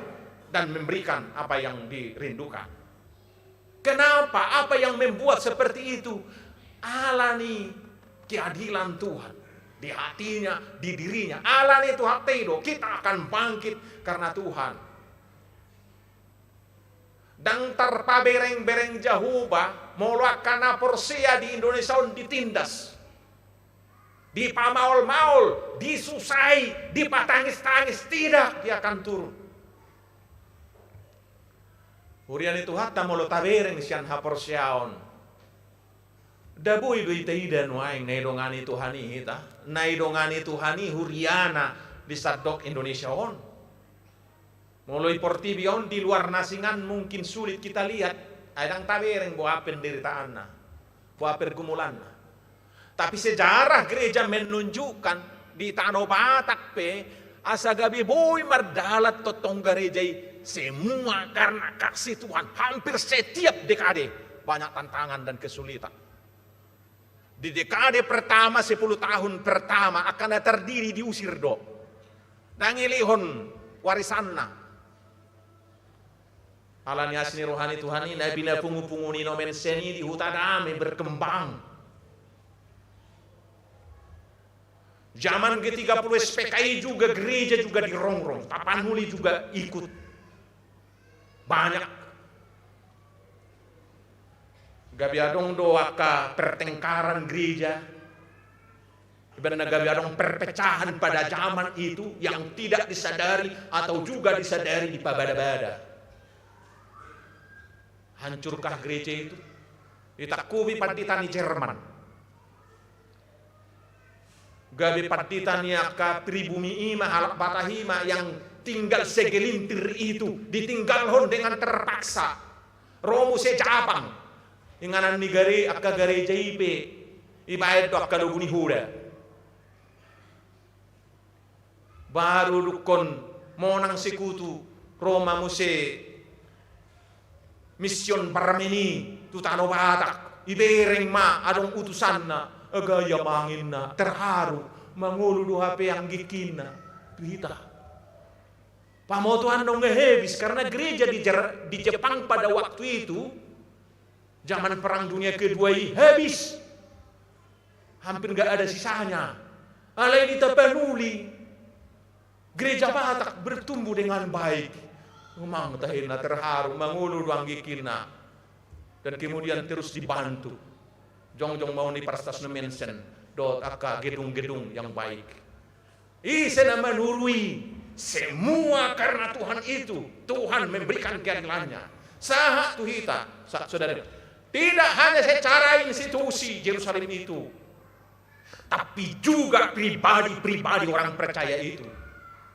dan memberikan apa yang dirindukan. Kenapa? Apa yang membuat seperti itu? Ala ni keadilan Tuhan di hatinya, di dirinya. Ala ni Tuhanta i do, kita akan bangkit karena Tuhan. Ndang tarpabereng-bereng Jahowa molo angka na porsea di Indonesia on ditindas, dipamaol-maol, disusai, dipatangis-tangis, tidak, Dia akan turun. Huria ni Tuhanta, molo tabereng sian haporseaon, nda boi do taida nuaeng na didongani Tuhan i hita, na didongani Tuhan i huriana di sandok Indonesia on. Molo di portibi on, di luar na singan mungkin sulit kita lihat, ai ndang tabereng boha penderitaanna, boha pergumulanna. Tapi sejarah gereja menunjukkan Di Tano Batak pe, asa gabe boi mardalan tongtong gareja i, semua karena kasih Tuhan, hampir setiap dekade banyak tantangan dan kesulitan. Di dekade pertama, sepuluh tahun pertama, angka na tardiri diusir do. Ndang dilehon warisanna. Alani asi ni roha ni Tuhan i, na pinapungu-pungu ni Nommensen i di Huta Damai berkembang. Zaman G tiga puluh S P K I juga gereja juga dirongrong, Tapanuli juga ikut. Banyak. Gabe adong do angka pertengkaran gereja. Ibaratna gabe adong perpecahan pada zaman itu yang tidak disadari atau juga disadari dipabada-bada. Hancurkah gereja itu? Ditangkupi pandita ni Jerman. Gabe pandita ni angka pribumi i ma, halak Batak i ma, yang tinggal segelintir itu, ditinggalhon dengan terpaksa. Ro muse Japang. Inganan ni gare, angka gareja i pe, ibaen do angka logu ni hoda. Baru dungkon monang sekutu, ro ma muse Mission Barmen i tu Tano Batak, ibereng ma adong utusanna, gaya ma ninna, terharu, mangolu do hape anggikkinna tu hita. Pamotoan do nunga habis, karena gereja di Jer-, di Jepang pada waktu itu, zaman Perang Dunia Kedua i habis. Hampir nggak ada sisanya. Alai di Tapanuli, gereja Batak bertumbuh dengan baik. Memang tahe ninna, terharu, mangolu do anggikkinna. Dan kemudian terus dibantu. Jongjong ma on di Universitas Nommensen dohot angka gedung-gedung yang baik. Ise na manurui, semua karena Tuhan itu, Tuhan memberikan keadilannya. Sahat tu hita, sahat saudara. Tidak hanya secara institusi Jerusalem itu, tapi juga pribadi-pribadi orang percaya itu.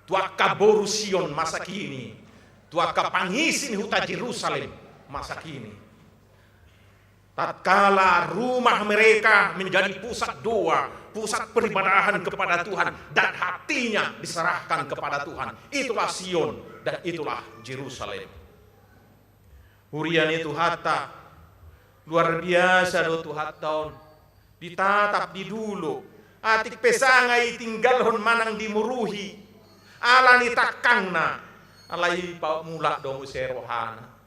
Tu angka boru Sion masa kini, tu angka pangisi ni huta Jerusalem masa kini. Tatkala rumah mereka menjadi pusat doa, pusat peribadahan kepada Tuhan, dan hatinya diserahkan kepada Tuhan, itulah Sion dan itulah Jerusalem. Huria ni Tuhanta, luar biasa do Tuhanta on. Ditatap, didulo. Atik pe sanga ditinggalhon manang dimuruhi ala ni tangkangna, alai paulak do muse rohana.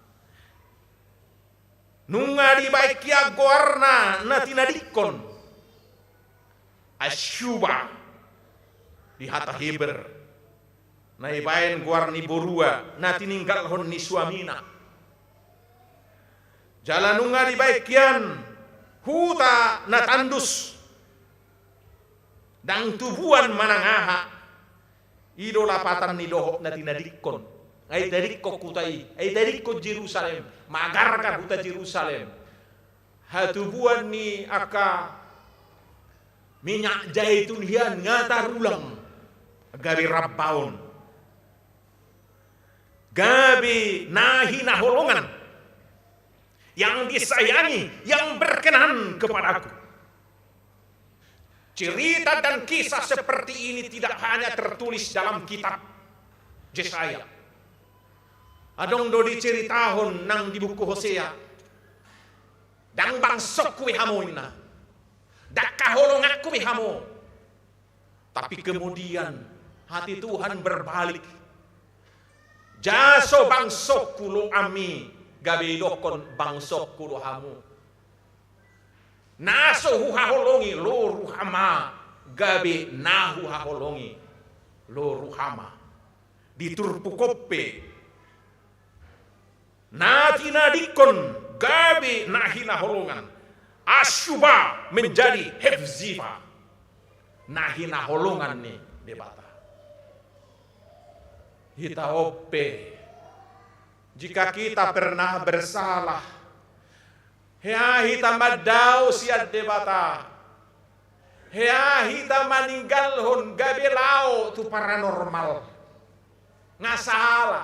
Nunga dibaen hian goarna na tinadingkon, Asyuba, di hata Heber, na ibaen goar ni borua na tininggalhon ni suamina. Jala nunga dibaen hian huta na tandus, ndang tubuan manang aha. I do lapatan ni dohot na tinadingkon. Ai tadingkon huta i, ai tadingkon Jerusalem, magargar huta Jerusalem. Hatubuan ni angka minyak zaitun hian nga tarulang, gabe rambaon, gabe na hinaholongan, yang disayangi, yang berkenan kepadaku. Cerita dan kisah seperti ini tidak hanya tertulis dalam kitab Yesaya. Adong do diceritahon nang di buku Hosea. Ndang bangsongku be hamu, ninna. Ndang haholonganku be hamu. Tapi kemudian hati Tuhan berbalik. Ja so bangsongku loam i, gabe didokkon bangsongku do hamu. Na so huhaholongi, lo ruhama, gabe na huhaholongi, lo ruhama. Di turpuk on pe, na tinadingkon gabe na hinaholongan, Asyuba menjadi Hefziba, na hinaholongan ni Debata. Hita on pe, jika kita pernah bersalah, hea hita mandao sian Debata, hea hita maninggalhon gabe lao tu paranormal. Nga sala.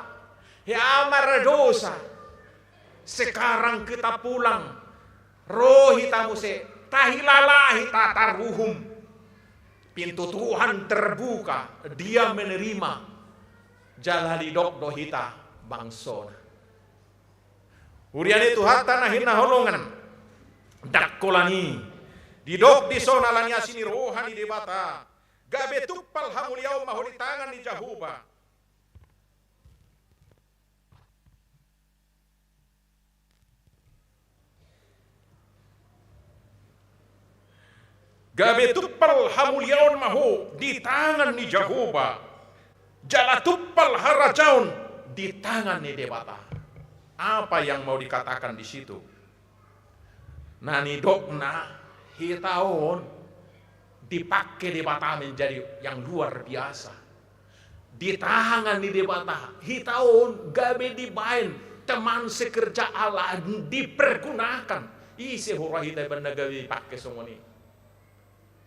Hea mardosa. Sekarang kita pulang. Ro hita muse. Tahilala hita, taruhum. Pintu Tuhan terbuka, Dia menerima. Jala didok do hita bangsona. Huria ni Tuhanta na hinaholongan, ndang holan i. Didok dison ala ni asi ni roha ni Debata, gabe tumpal hamuliaon ma ho di tangan ni Jahowa. Gabe tumpal hamuliaon ma ho di tangan ni Jahowa, jala tumpal harajaon di tangan ni Debata. Apa yang mau dikatakan di situ? Na nidokna, hita on dipake Debata menjadi yang luar biasa. Di tangan ni Debata, hita on gabe dibaen teman sekerja Allah, dipergunakan. Ise huroha hita umbahen na gabe dipake songon i?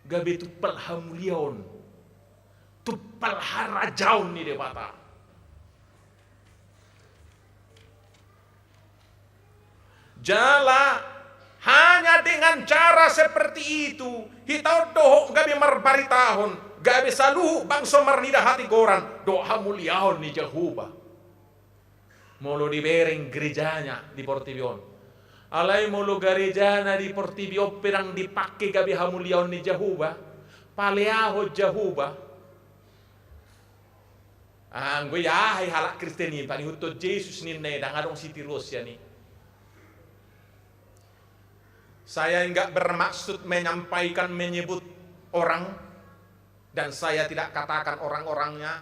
Gabe tumpal hamuliaon, tumpal harajaon ni Debata. Jala hanya dengan cara seperti itu, hita on dohot gabe marbaritahon, gabe saluhut bangso marnida hatigoran dohot hamuliaon ni Jahowa. Molo dibereng gerejana di portibi on. Alai molo gerejana di portibi on pe ndang dipake gabe hamuliaon ni Jahowa, paleahon Jahowa. Anggo i aha i halak Kristen i, pangihuthon Jesus ninna i, ndang adong sitiruon sian i. Saya enggak bermaksud menyampaikan, menyebut orang, dan saya tidak katakan orang-orangnya.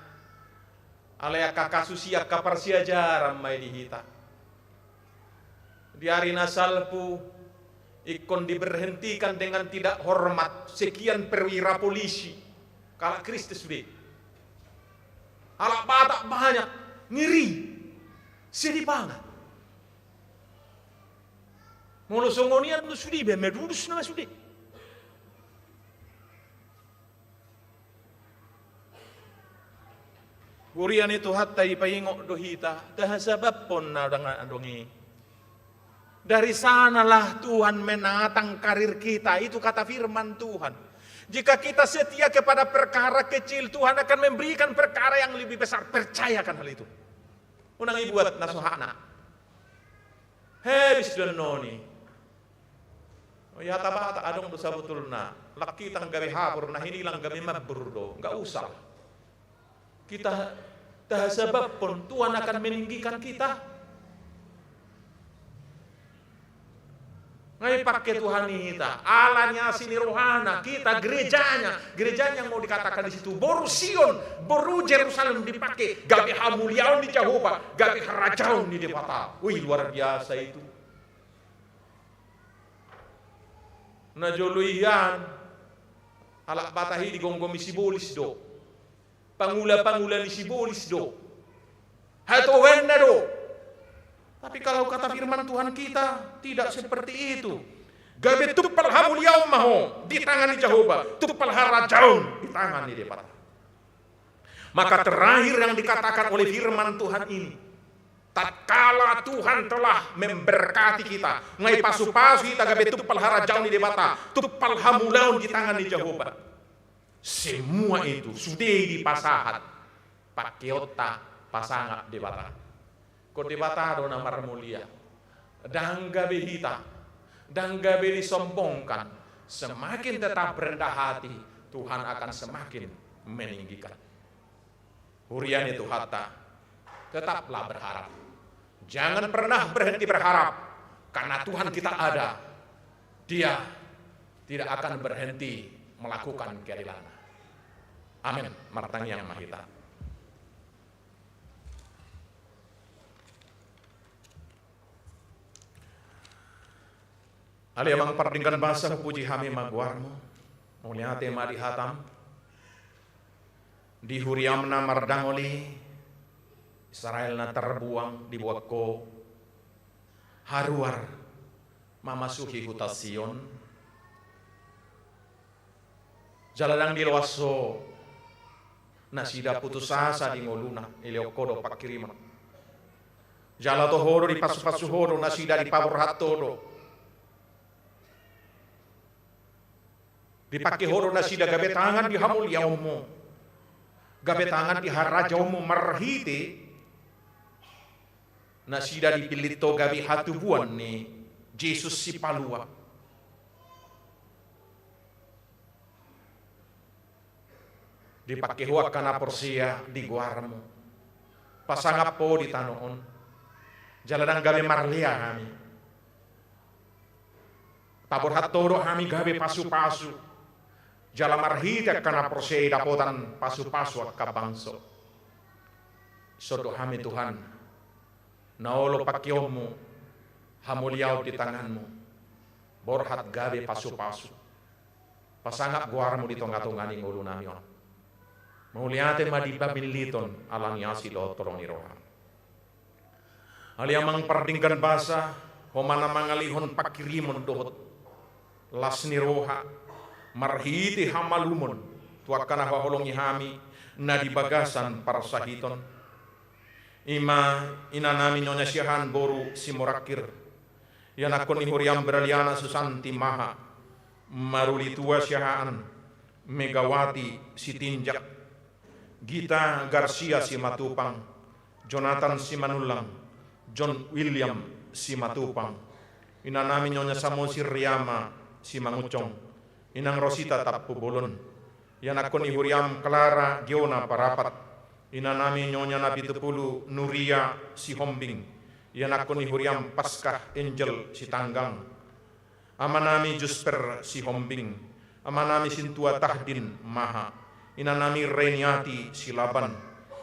Alai angka kasus i angka parsiajaran ma i di hita. Di ari na salpu, ingkon diberhentikan dengan tidak hormat sekian perwira polisi. Halak Kristen sude. Halak Batak banyak, ngeri. Sedi pangan. Molo songon i anu sude, baen ma dudus nama sude. Huria ni Tuhanta, dipaingot do hita, taha sabab pon na dang adong i. Dari sanalah Tuhan menatang karir kita, itu kata firman Tuhan. Jika kita setia kepada perkara kecil, Tuhan akan memberikan perkara yang lebih besar. Percayakan hal itu. Unang dibuat na so hakna. Habis do annon i. Ia hata Batak adong do sabotulna, langkitang gabe habur, na hinilang gabe mambur do, nggak usah. Kita taha sabab pon, Tuhan akan meninggikan kita. Nga dipake Tuhan i hita, ala ni asi ni rohana, kita gerejanya, gerejanya yang mau dikatakan di situ, boru Sion, boru Jerusalem dipake, gabe hamuliaon ni Jahowa, gabe harajaon ni Debata. Wih, luar biasa itu. Na jolo i an, halak Batak i digomgomi sibolis do. Pangula-pangula ni sibolis do. Hatohanna do. Tapi kalau kata firman Tuhan kita, tidak seperti itu. Gabe tumpal hamuliaon ma ho di tangan ni Jahowa, tumpal harajaon di tangan ni Debata. Maka terakhir yang dikatakan oleh firman Tuhan ini, tatkala Tuhan telah memberkati kita, nga dipasu-pasu hita gabe tumpal harajaon ni Debata, tumpal hamuliaon di tangan ni Jahowa. Semua itu sude dipasahat, pakeonta pasangap Debata. Ingkon Debata do na marmulia. Ndang gabe hita, ndang gabe disombongkan. Semakin tetap rendah hati, Tuhan akan semakin meninggikan. Huria ni Tuhanta, tetaplah berharap. Jangan pernah berhenti berharap, karena Tuhan kita ada. Dia tidak akan berhenti melakukan keadilan. Amin. Martangiang ma hita. Ale Amang pardenggan basa, hupuji hami ma goarmu. Mauliate ma di hatam. Di huriam na mardangol i, Israel na tarbuang diboan ho haruar mamasuhi huta Sion. Jala ndang diloas ho nasida putus asa di ngoluna, dilehon ho do pangkirimon. Jala toho do dipasu-pasu ho do nasida, dipaborhat ho do. Dipangke Ho do nasida gabe tangan di hamuliaonMu, gabe tangan di harajaonMu marhite nasida dipillit Ho gabe hatubuan ni Jesus Sipalua. Dipangke Ho angka na porsea di goarMu. Pasangap Ho di tano on. Jala ndang gabe marlea hami. Taborhat Ho do hami gabe pasupasu. Jala marhite angka na porsea i dapotan pasupasu angka bangso. Sodo hami Tuhan. Na olo pangkeonMu, hamuliaon di tanganMu. Borhat gabe pasupasu. Pasangap goarMu di tongatonga ni ngolunami on. Mauliate ma di paminliton ala ni asi dohot holong ni rohaM. Ale Amang pardenggan basa, Ho ma na mangalehon pangkirimon dohot las ni roha, marhite hamalumon, tu angka na huhaholongi hami, na di bagasan parsahiton. I ma inanami Nyonya Siahaan boru Simorangkir. Ianakkon ni huriaM berliana Susanti Maha, Maruli Tua Siahaan, Megawati Sitinjak, Gita Garsia Simatupang, Jonathan Simanullang, John William Simatupang, inanami Nyonya Samosir Riama Simangunsong, inang Rosita Tampubolon, ianakkon ni huriaM Clara Giona Parapat, inanami Nyonya Napitupulu Nuria Sihombing, ianakkon ni huriaM Paskah Angel Sitanggang, amanami Jusper Sihombing, amanami Sintua Tahdin Maha, inanami Reniati Silaban,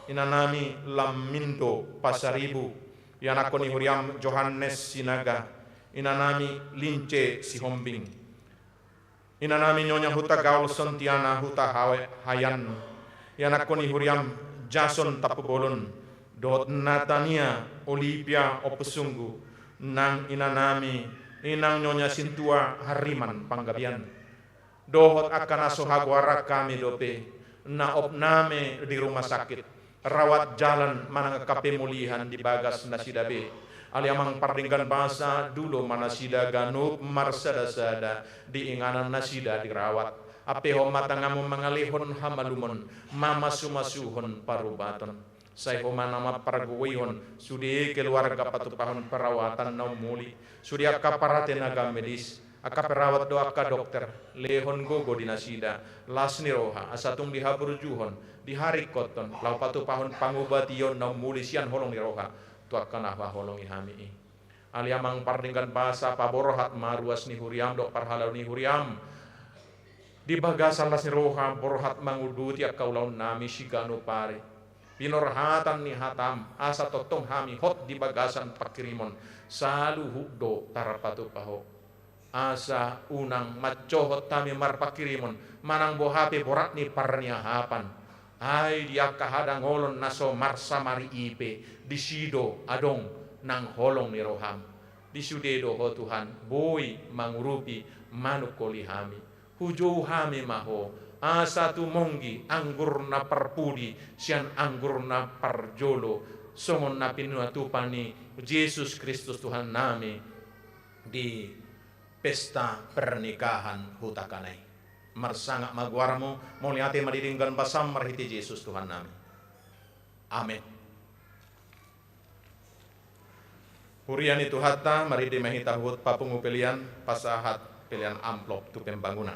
inanami Lamindo Pasaribu, ianakkon ni huriaM Johannes Sinaga, inanami Lince Sihombing, inanami Nyonya Hutagaol Sontiana Hutahae-, Hayan, ianakkon ni huriaM Jason Tampubolon, dohot Natania Olivia Ompusunggu, nang inanami, inang Nyonya Sintua Hariman Panggabean. Dohot angka na so hagoaran hami dope, na opnami di rumah sakit, rawat jalan manang angka pemulihan di bagas nasida be. Ale Amang pardenggan basa, dulo ma nasida ganup marsadasada di inganan nasida dirawat. Ampehon ma tanganMu mangalehon hamalumon, mamasumasuhon parubaton. Sai Ho ma na mampargogoihon sude keluarga patupahon perawatan na ummuli, sude angka paratenaga medis, angka perawat dohot angka dokter, lehon gogo di nasida, las ni roha, asa tung dihaburjuhon, diharingkothon, laho patupahon pangubation na ummuli sian holong ni roha tu angka na huhaholongi hami i. Ale Amang pardenggan basa, paborhat ma ruas ni huriaM dohot parhalado ni huriaM di bagasan las ni roha, borhat manguduti angka ulaonnami siganup ari. Pinorhatan ni hataM, asa tongtong hami hot di bagasan pangkirimon saluhut do tarpatupa Ho. Asa unang mancohot hami marpangkirimon manang boha pe borat ni parniahapan. Ai di angka hadangolon na so marsamari i pe, disi do adong nang holong ni rohaM. Di sude do Ho Tuhan boi mangurupi, manungkoli hami. Hujou hami ma Ho, asa tumonggi anggur na parpudi sian anggur na parjolo, songon na pinatupa ni Jesus Kristus Tuhannami di pesta pernikahan hutangkana i. Marsangap ma goarMu, mauliate ma di denggan basaM marhite Jesus Tuhannami. Amen. Huria ni Tuhanta, marende ma hita huhut papungu pelean, pasahat pelean amplop tu pembangunan.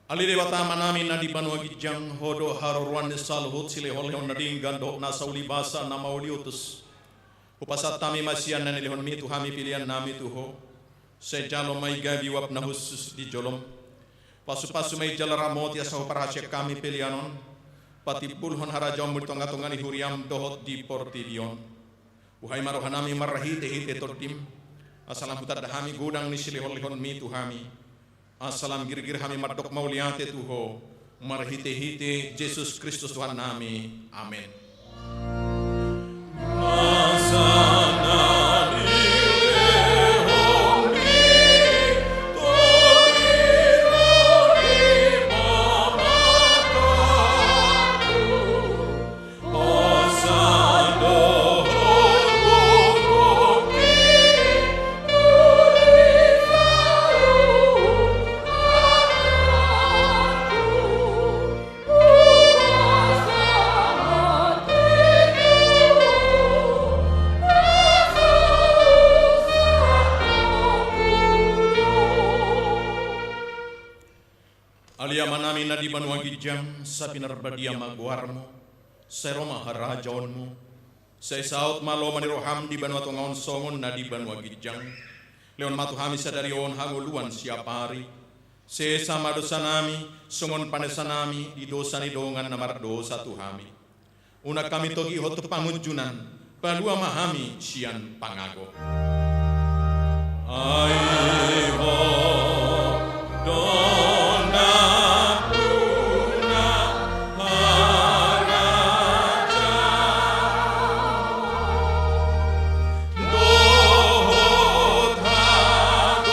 Ale Debata Amanami na di banua ginjang, Ho do haroroan ni saluhut silehonlehon na denggan dohot nasa ulibasa na mauliutus. Hupasahat hami ma sian na nilehonMi tu hami peleannami tu Ho. Sai jalo ma i gabe uap na hushus di joloM. Pasupasu ma i jala ramoti asa huparhaseang hami pelean on patimbulhon harajaonMu di tongatonga ni huriaM dohot di portibi on. Buhai ma rohanami marhitehite TondiM, asa lam hutanda hami godang ni silehonlehonMi tu hami. Asa lam girgir hami mandok mauliate tu Ho, marhitehite Jesus Kristus Tuhannami. Amen. Ale Amanami na di banua ginjang, sai pinarbadia ma goarMu, sai ro ma harajaonMu, sai saut ma lomo ni rohaM di banua tonga on songon na di banua ginjang. Lehon ma tu hami sadari on hangoluan siapari. Sesa ma dosanami, songon panesanami di dosa ni dongan na mardosa tu hami. Unang hami togihon tu pangunjunan, palua ma hami sian pangago. Ai Ho do nampuna, harajaon dohot hagogoon,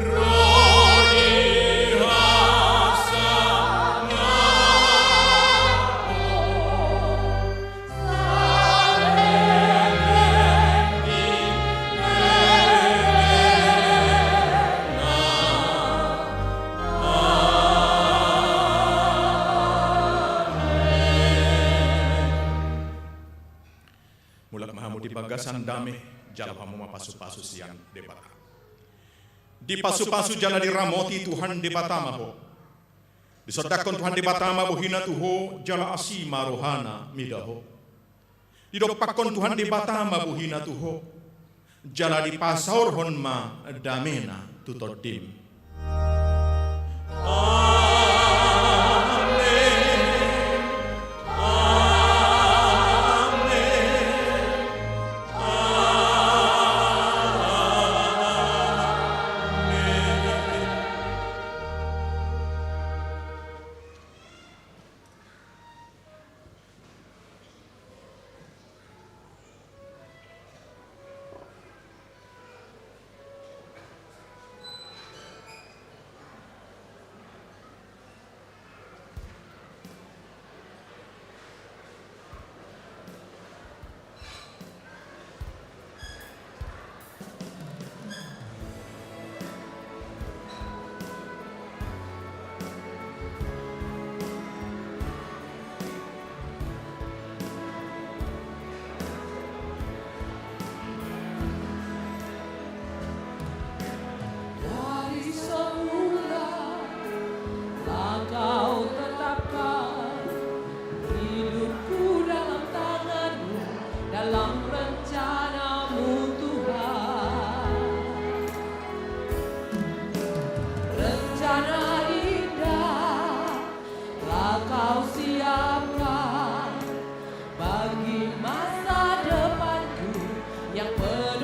ro di hasangapon saleleng ni lelengna. Amen. Mulak ma hamu di bagasan dame, jalo hamu ma pasupasu sian Debata. Dipasupasu jala diramoti Tuhan Debata ma ho. Disondangkon Tuhan Debata ma bohiNa tu ho, jala asi ma rohaNa mida ho. Didompakkon Tuhan Debata ma bohiNa tu ho, jala dipasaorhon ma dameNa tu tondim. Amen. Amen. Amen. Dari semula telah Kau tetapkan hidupku dalam tangan-Mu, dalam rencana-Mu, Tuhan. Rencana indah telah Kau siapkan bagi masa depanku yang penuh